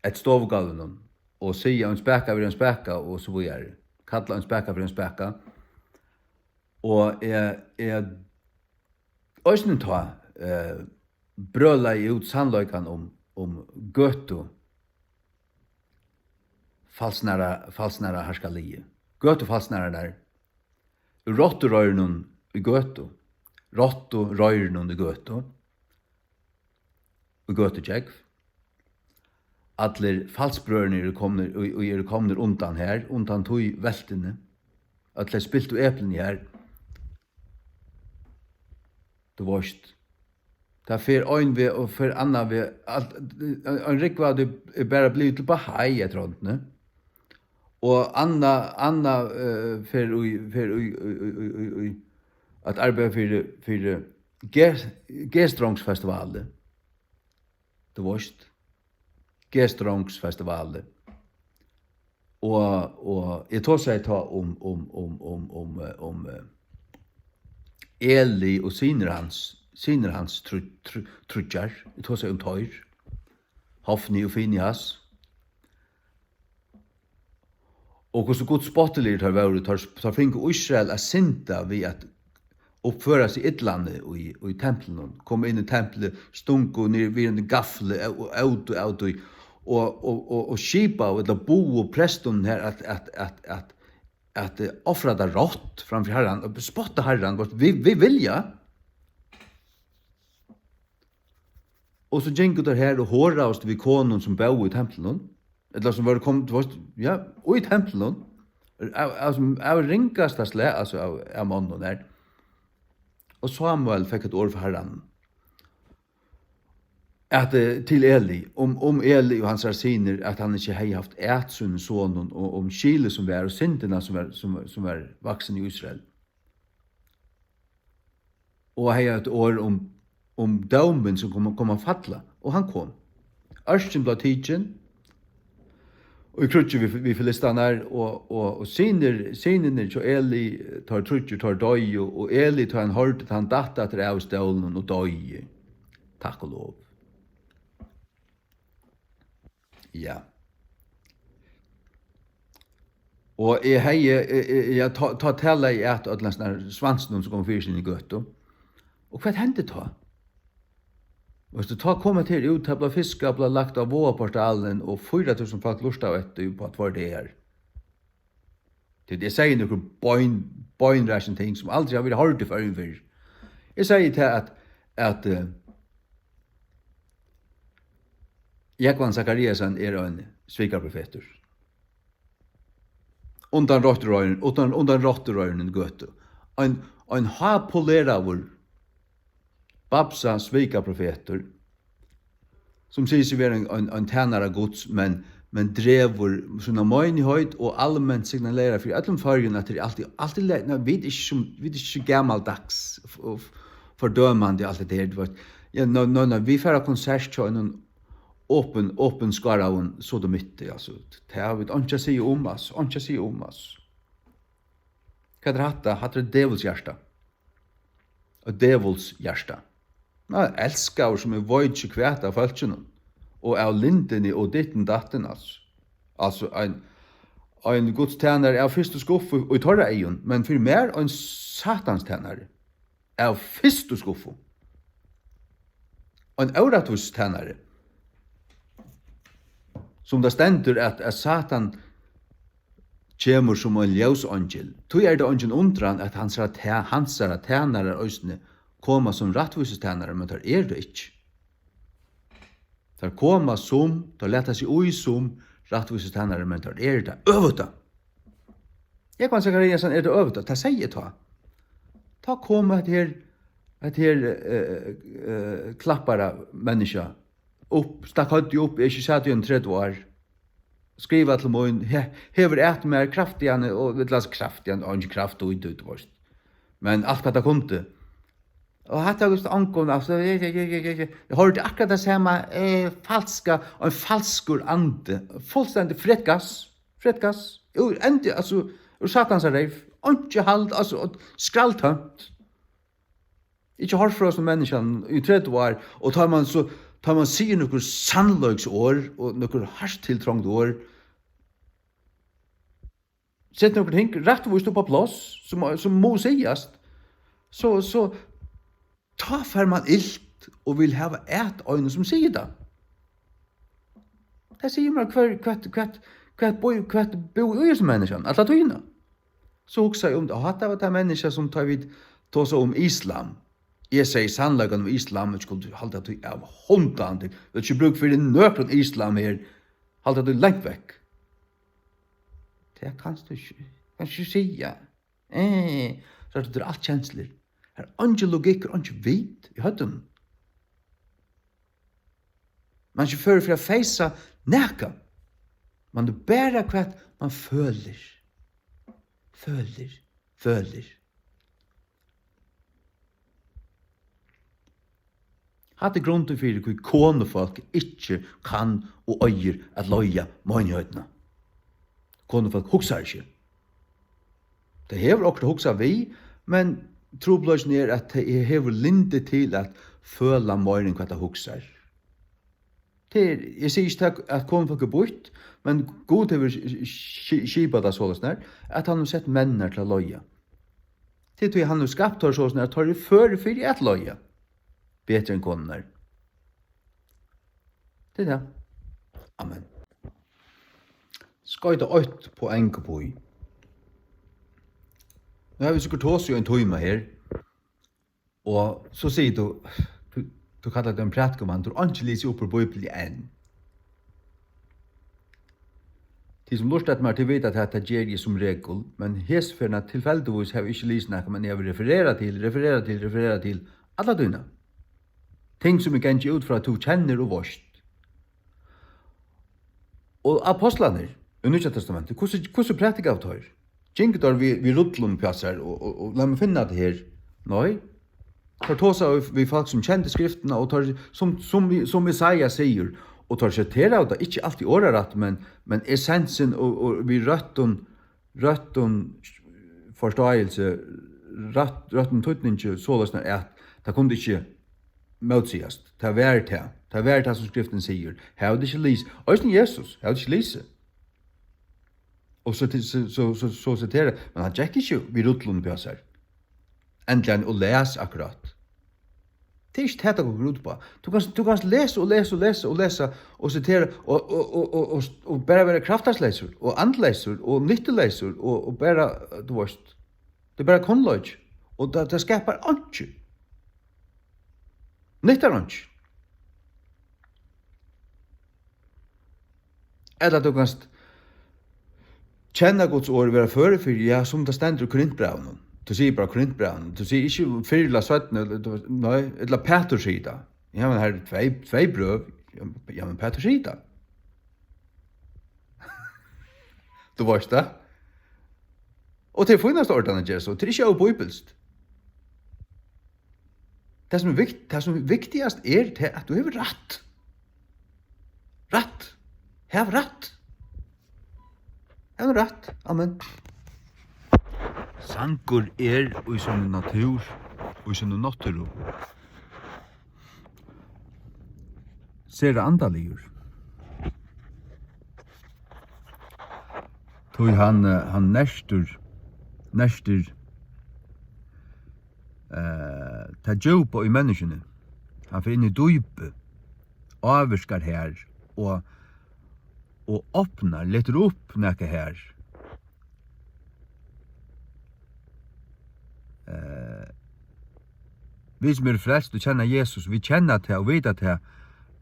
eftir stovugólvinum, og siga ein spaka fyri ein spaka og so víðari, kalla ein spaka fyri ein spaka, og eg, eg eisini tá, eh, brølaði út sannleikan um, um gøtu falsnara, falsnara harkaliði. Gøtu falsnararnar úr rottureiðrinum í gøtu, rottureiðrinum í gøtu, í gøtugjógv. Allir falsbrøðurnir eru komnir, ið, ið eru komnir undan her, undan tí veltuni. Øll tey spiltu eplini her. Tú veist, tað fer ein veg og fer annan veg. Alt, ein, ein rúgva av tí er bara blivið til bahai eftir hondini. Og Anna, Anna, eh, fer í, fer í, í, í, í, í, í at arbeiða fyri, fyri G-, G-strongsfestivali. Tú veist, G-strongsfestivali. Og, og eg tosaði tá um, um, um, um, um, eh, um, eh, Eli og synir hans, synir hans trý-, trý-, tríggjar, eg tosaði um teir, Hofni og Finias. Og hvussu gudsspottiligir teir vóru, teir, teir fingu Ísrael at synda við at uppføra seg illani í, í templinum, koma inn í templið, stungu niður við einum gafli og, og ótu av tí, og, og, og, og skipaðu ella buðu prestunum har at, at, at, at, at, eh, ofra tað rátt framfyri Harran, og spotta Harran, veitst, vit, vit vilja. Og so gingu teir har og horaðust við konum sum bóðu í templinum, ella sum vóru kom-, tú veitst, ja, í templinum, av, av, av ringasta slag, altso av, av monnum har. Og Samuel fekk eitt orð frá Harranum, at, eh, til Eli, um, um Eli og hansara synir, at hann ikki hevði havt at sínum sonum, og um skilið sum var, og syndina sum var, sum, sum var vaksin í Ísrael. Og hevði eitt orð um, um dómin sum kom, kom at falla, og hann kom. Ørkin bleiv tikin í kríggi við, við Filistarnar, og, og, og synir, synirnir hjá Eli, teir tríggir, teir doyðu, og Eli, tá hann hoyrdi, hann datt aftur av stólinum og doyði. Takk og lov. Ja. Og eg hevði, eg, eg, ja, tá, tá talaði eg at øllum svansinum sum kom fyri síni gøtu. Og hvat hendi tá? Veitst tú, tá kom hetta her út, tað bleiv fiskað, bleiv lagt á Vágaportalin, og fýra túsund fólk lurtaðu eftir upp á tveir dagar. Tí eg segði nøkur bein-, beinrakin ting, sum aldri hava verið hoyrd í Føroyum fyrr. Eg segði tað, at, at, eh, Jógvan Zachariasen er ein svikaprofetur. Undan rottureiðrin, undan, undan rottureiðrin gøtu. Ein, ein hápoleraður babsa svikaprofetur, sum sigur seg vera ein, ein, ein tænara Guds, men, men dregur sína meinigheit og alment signalerar fyri øllum Føroyum, at tað er altíð, altíð le-, nei, vit eru ikki sum, vit eru ikki so gamaldags og f-, fordømandi og alt det der, tú veitst. Ja, nei, nei, nei, vit fara á konsert hjá einum opin-, opinskáraðum sodomitti, altso. Tað hava vit einki at siga um, altso, einki at siga um, altso. Hvat er hatta? Hatta er djevulshjarta. Eitt djevulshjarta. Ná, elskaður sum eg veit ikki hvat av fólkinum, og av lindini og ditten datten, altso. Altso, ein, ein Guds tænari av fyrstu skuffu í teirra eygum, men fyri mær ein Satans tænari av fyrstu skuffu. Ein órættvísis tænari. Sum tað stendur, at, at Satan kemur sum ein ljóseingil. Tí er tað eingin undran, at hansara tæ-, hansara tænarar eisini koma sum rættvísis tænarar, men teir eru tað ikki. Teir koma sum, teir lata seg í sum rættvísis tænarar, men teir eru tað øvuta. Jógvan Zachariasen er tað øvuta, tað segði eg tá. Tá kom hetta her, hetta her, eh, eh, klappara menniskja upp, stakk høvdið upp, eg ikki sat í um tretivu ár. Skriva til mín, he-, hevur at mær kraftigan, og vit lasa kraftigan, og ikki kraft og í, tú veitst. Men alt hvat tað kundi. Og hatta var just angum, altso, eg, eg, eg, eg, eg, eg hoyrdi akkurát tað sama, eh, falska, ein falskur andi, fullstendig frætt gass, frætt gass, úr endi, altso, úr Satans reyv, einki hald, altso, og skralltømt. Ikki hoyrt frá hesum menniskjanum í tretivu ár, og tá man so, tá man sigur nøkur sannleiksorð og nøkur hart tiltrongd orð, sett nøkur ting rættvíst upp á pláss, sum, sum má sigast, so, so, tá fær man ilt og vil hava at einum sum sigur tað. Tað sigur mær, hvat, hvat, hvat, hvat bú-, hvat búði í hesum menniskjanum alla tíðina. So hugsaði eg um tað, og hatta var tað menniskja, sum tá vit tosa um islam, eg segði sannleikan um islam, vit skuldu halda tí av hundandi, vit ikki brúk fyri nøkrum islam her, halda tí langt vekk. Tað kanst tú ikki, kanst ikki siga. Eh, so er tað alt kenslur. Har er eingin logikkur, eingin vit í høvdinum. Man er ikki førur fyri at feysa nakað. Man er bara hvat man følir. Følir, følir. Hatta er grundin fyri, hví konufólk ikki kann og eigur at leiða meinigheitina. Konufólk hugsar ikki. Tað hevur okkurt at hugsa við, men Trupulleikin er, at tað hevur lyndi til at føla meira enn hvat tað hugsar. Tað er, eg sigi ikki, at, at konufólk er býtt, men Gud hevur sk-, sk-, skipað tað soleiðis, at hann hevur sett menninar til at leiða. Tað er tí, hann hevur skapt teir soleiðis, at teir eru førir fyri at leiða, betri enn konurnar. Tað er tað. Amen. Skoyta eitt poeng upp í. Nú hava vit sikkurt tosað í ein tíma her. Og so sigur tú, tú, tú kallar teg ein prædikumann, tú hevur einki lisið upp úr Bíbliuni enn. Tit sum lurta eftir mær, tit vita, at hetta geri eg sum regul, men hesa ferðina tilfeldigvís havi eg ikki lisið nakað, men eg havi refererað til, refererað til, refererað til alla tíðina. Ting sum eg gangi út frá, at tú kennir og veitst. Og apostlarnir í Nýggja Testamenti, hvussu, hvussu prædikaðu teir? Gingu teir við, við rullum uppi á sær og, og, og lat meg finna tað her. Nei. Teir tosaðu við, við fólk sum kendu skriftina, og teir, sum, sum, sum Jesaja sigur, og teir siteraðu tað ikki altíð orðarætt, men, men essensin og, og við røttum, røttum forstáilsi, rætt, røttum týdningi, soleiðis at tað kundi ikki mótsigast. Tað var tað. Tað var tað, sum skriftin sigur. Hava tit ikki lisið? Eisini Jesus, hava tit ikki lisið? Og so, so, so, so, so sitera, men hann gekk ikki við rullum uppi á sær. Endiliga og les akkurát. Tað er ikki tað, tað gongur út uppá. Tú kanst, tú kanst lesa og lesa og lesa og lesa og sitera og, og, og, og, og, og bara vera kraftarleysur og andleysur og nyttuleysur og, og bara, tú veist, tað er bara kunnleiki. Og tað, tað skapar einki. Nyttar einki. Ella tú kanst kenna Guds orð, vera førur fyri, ja, sum tað stendur í Korintbrævinum. Tú sigur bara Korintbrævinum. Tú sigur ikki fyrr ella seinni, ella tú veist, nei, ella Pætur sigur tað. Ja, men her eru tvey, tvey brøv. Ja, men Pætur sigur tað. Tú veist tað. Og tað er fínasta ordan at gera so. Tað er ikki óbíbilskt. Tað sum er vikt-, tað sum er viktigast er tað, at tú hevur rætt. Rætt. Hav rætt. Hav nú rætt. Amen. Sangur er í síni natúr, í síni náttúru. Sera andaligur. Tí hann, eh, hann nertur, nertur, eh, tað djúpa í menniskjuni. Hann fer inn í dýpið, ávirkar har og, og opnar, letur upp nakað har. Eh, vit sum eru frelst og kenna Jesus, vit kenna tað og vita tað,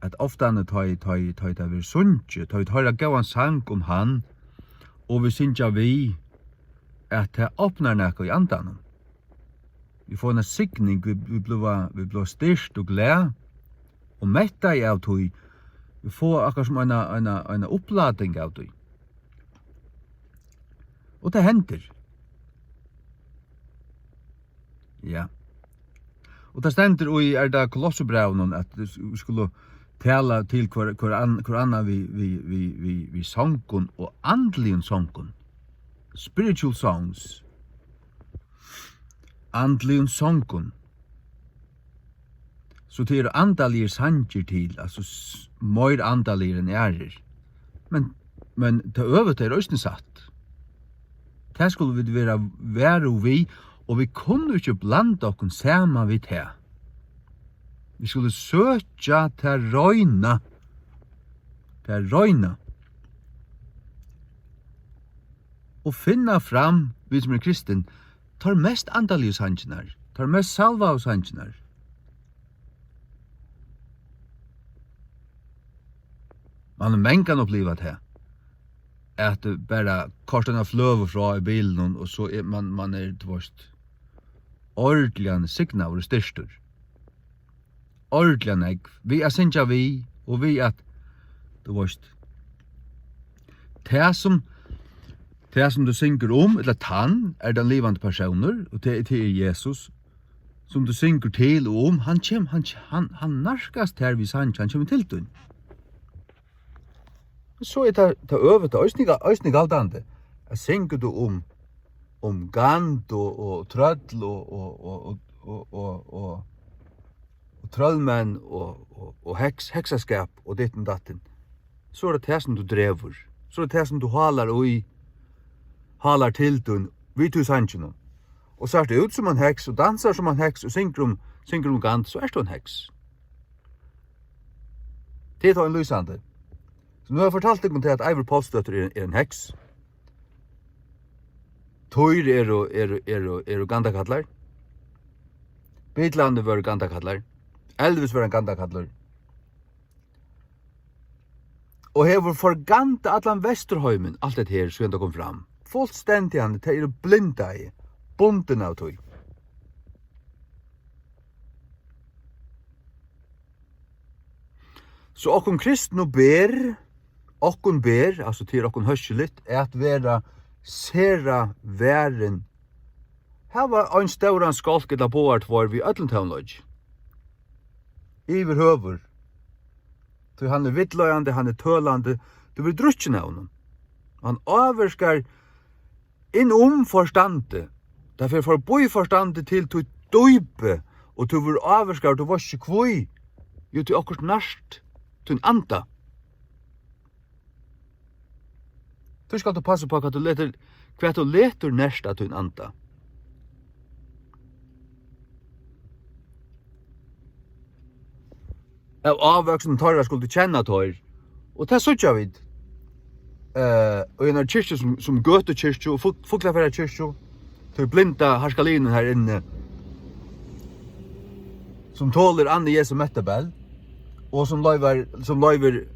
at oftani tá ið, tá ið, tá ið tað verður sungið, tá vit hoyra góðan sang um hann, og vit syngja við, at tað opnar nakað í andanum. Vit fáa eina signing, vit, vit blíva, vit blíva styrkt og glað og mettað av tí. Vit fáa akkurát sum eina, eina, eina upplading av tí. Og tað hendir. Ja. Og tað stendur í, er tað Kolossebrævinum, at vit skulu tala til hvør, hvør ann-, hvør annan við, við, við, við, við songum og andligum songum. Spiritual songs. Andligum songum. So tað eru andaligir sangir til, altso s-, meir andaligir enn aðrir. Men, men tað øvuta er eisini satt. Tað skulu vit vera varug við, og vit kunnu ikki blanda okkum saman við tað. Vit skulu søkja tað reina. Tað reina. Og finna fram, vit sum eru kristin, teir mest andaligu sangirnar, teir mest salvaðu sangirnar. Man hevur mangan upplivað tað, at bara koyrt eina fløgu frá í bilinum, og so er man, man er, tú veist, ordiliga signaður og styrktur. Ordiliga nógv, við at syngja við, og við at, tú veist, tað sum, tað sum tú syngur um, ella tann, er tann livandi persónur, og tað, tað er Jesus, sum tú syngur til og um, hann kem-, hann, hann, hann nærkast tær við sangin, hann kemur til tín. So er tað, tað øvuta eisini ga-, eisini galdandi, at syngur tú um um gand og, og trøll og, og, og, og, og, og, og, og trøllmenn og, og, og heks, heksaskap og ditten datten, so er tað tað, sum tú dregur. So er tað tað, sum tú hálar í, hálar til tín, við tí sanginum. Og sært út sum ein heks, og dansar sum ein heks, og syngur um, syngur um gand, so ert tú ein heks. Tað er tó ein lýsandi. So nú havi eg fortalt tykkum tað, at Eivør Pálsdóttir er, er ein heks. Týr eru, eru, eru, eru gandakallar. Beatlarnir vóru gandakallar. Elvis var ein gandakallur. Og hevur forgandað allan Vesturheimin, alt hetta her, síðan tað kom fram. Fullstendiga, tey eru blindaði, bundin av tí. So okkum kristnu ber, okkum ber, altso, tað er okkum hóskiligt, at vera sera varin. Hava ein stóran skálk ella báðar tveir við øllum tómleiki. Yvirhøvur. Tí hann er villleiðandi, hann er tølandi, tú verður drukkin av honum. Hann ávirkar inn um forstandið. Tað fer forbí forstandið til títt dýpi, og tú verður ávirkaður, tú veitst ikki hví. Jú, tí okkurt nært tín anda. Tí skalt tú passa upp á, hvat tú letur, hvat tú letur nerta tín anda. Av ávøkstrinum teirra skuldu kenna teir, og tað síggja vit, eh, í einari kirkju sum, sum Gøtukirkju og Fugl-, Fuglafjarðarkirkju, tí blinda harkalinin har inni, sum tolir Annu Jesu Metabell, og sum loyvar, sum loyvir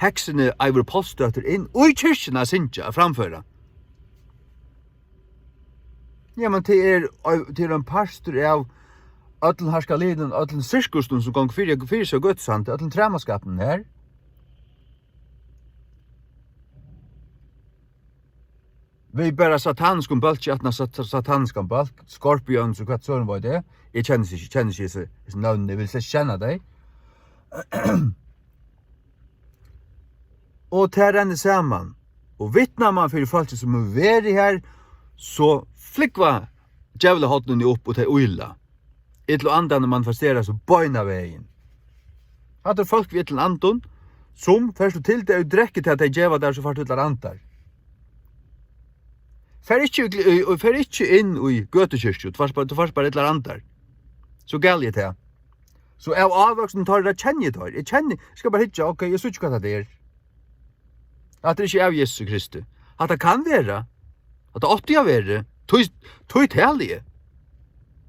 heksini Eivør Pálsdóttir inn í kirkjuna at syngja, at framføra. Ja, men tað er, tað er ein partur av øllum harkalinum, øllum sirkusinum, sum gongur fyri, fyri seg á Gøtusandi, øllum træmaskapinum her. Við bara sataniskum bólki aftan á sat-, sataniskan bólk, skorpión, so hvat søren veit eg. Eg kenni ikki, kenni ikki hesi, hesi nøvnini, eg vil slett ikki kenna tey. Og tað rennur saman. Og vitnar mann fyri fólki, sum hevur verið her, so flúgva djevlahornini upp og tey ýla. Illu andarnir manifestera seg beinanvegin. Hatta eru fólk við illum andum, sum fert tú til tey og drekkur tað, tey geva tær, so fært tú illar andar. Far ikki í gl-, í, í, far ikki inn í Gøtukirkju, tú fært bara, tú fært bara illar andar. So galið er tað. So av ávøkstrinum teirra kenni eg teir. Eg kenni, eg skal bara hyggja, ok, eg síggi, hvat tað er. Hatta er ikki av Jesusi Kristi. Hatta kann vera. Hatta átti at verið. Tí, tí tali eg.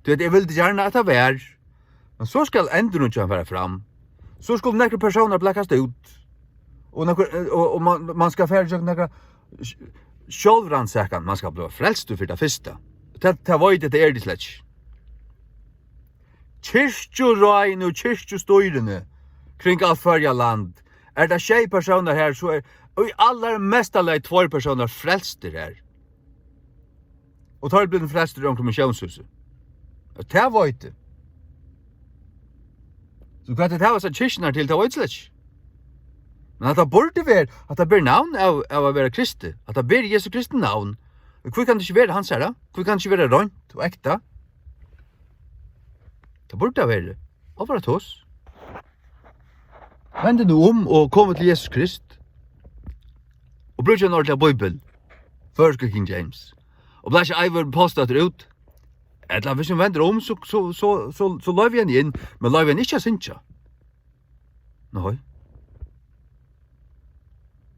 Tí at eg vildi gjarna, at tað var. Men so skal endurnýggjan fara fram. So skulu nakrir persónar blakkast út. Og nakrir, og, og man, man skal fara gjøgnum nakra sj-, sjálvrannsakan. Man skal bliva frelstur fyri tað fyrsta. Tað, tað veit eg, tað er tað slett ikki. Kirkjuráðini og kirkjustýrini kring alt Føroya land, er tað sjey persónar her, so er í allarmesta lagi tveir persónar frelstir her. Og teir eru blivnir frelstir í onkrum missiónshúsi. Og tað veit eg. So hvat er tað, hasa kirkjuna til, tað veit eg slett ikki. Men at tað burdi vera, at tað ber navn av, av at vera kristið, at tað ber Jesu Kristi navn. Og hví kann tað ikki vera hansara? Hví kann tað ikki vera reint og ekta? Tað burdi tað verið. Og bara tos. Vend teg nú um og kom til Jesus Krist. Og brúk ein ordiligan bíbel. Føroysku King James. Og blás ikki Eivør Pálsdóttir út. Ella, hvis hon vendir um, so, so, so, so, so loyv henni inn. Men loyv henni ikki at syngja. Nei.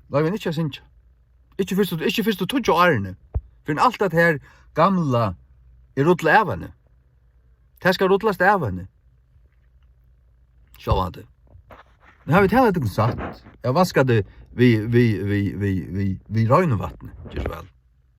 Loyv henni ikki at syngja. Ikki fyrstu, ikki fyrstu tíggju árini. Fyrr enn alt tað her gamla er rullað av henni. Tað skal rullast av henni. Sjálvandi. Nú havi eg talað tykkum satt. Eg vaski teg við, við, við, við, við, við reinum vatni. Ger so væl.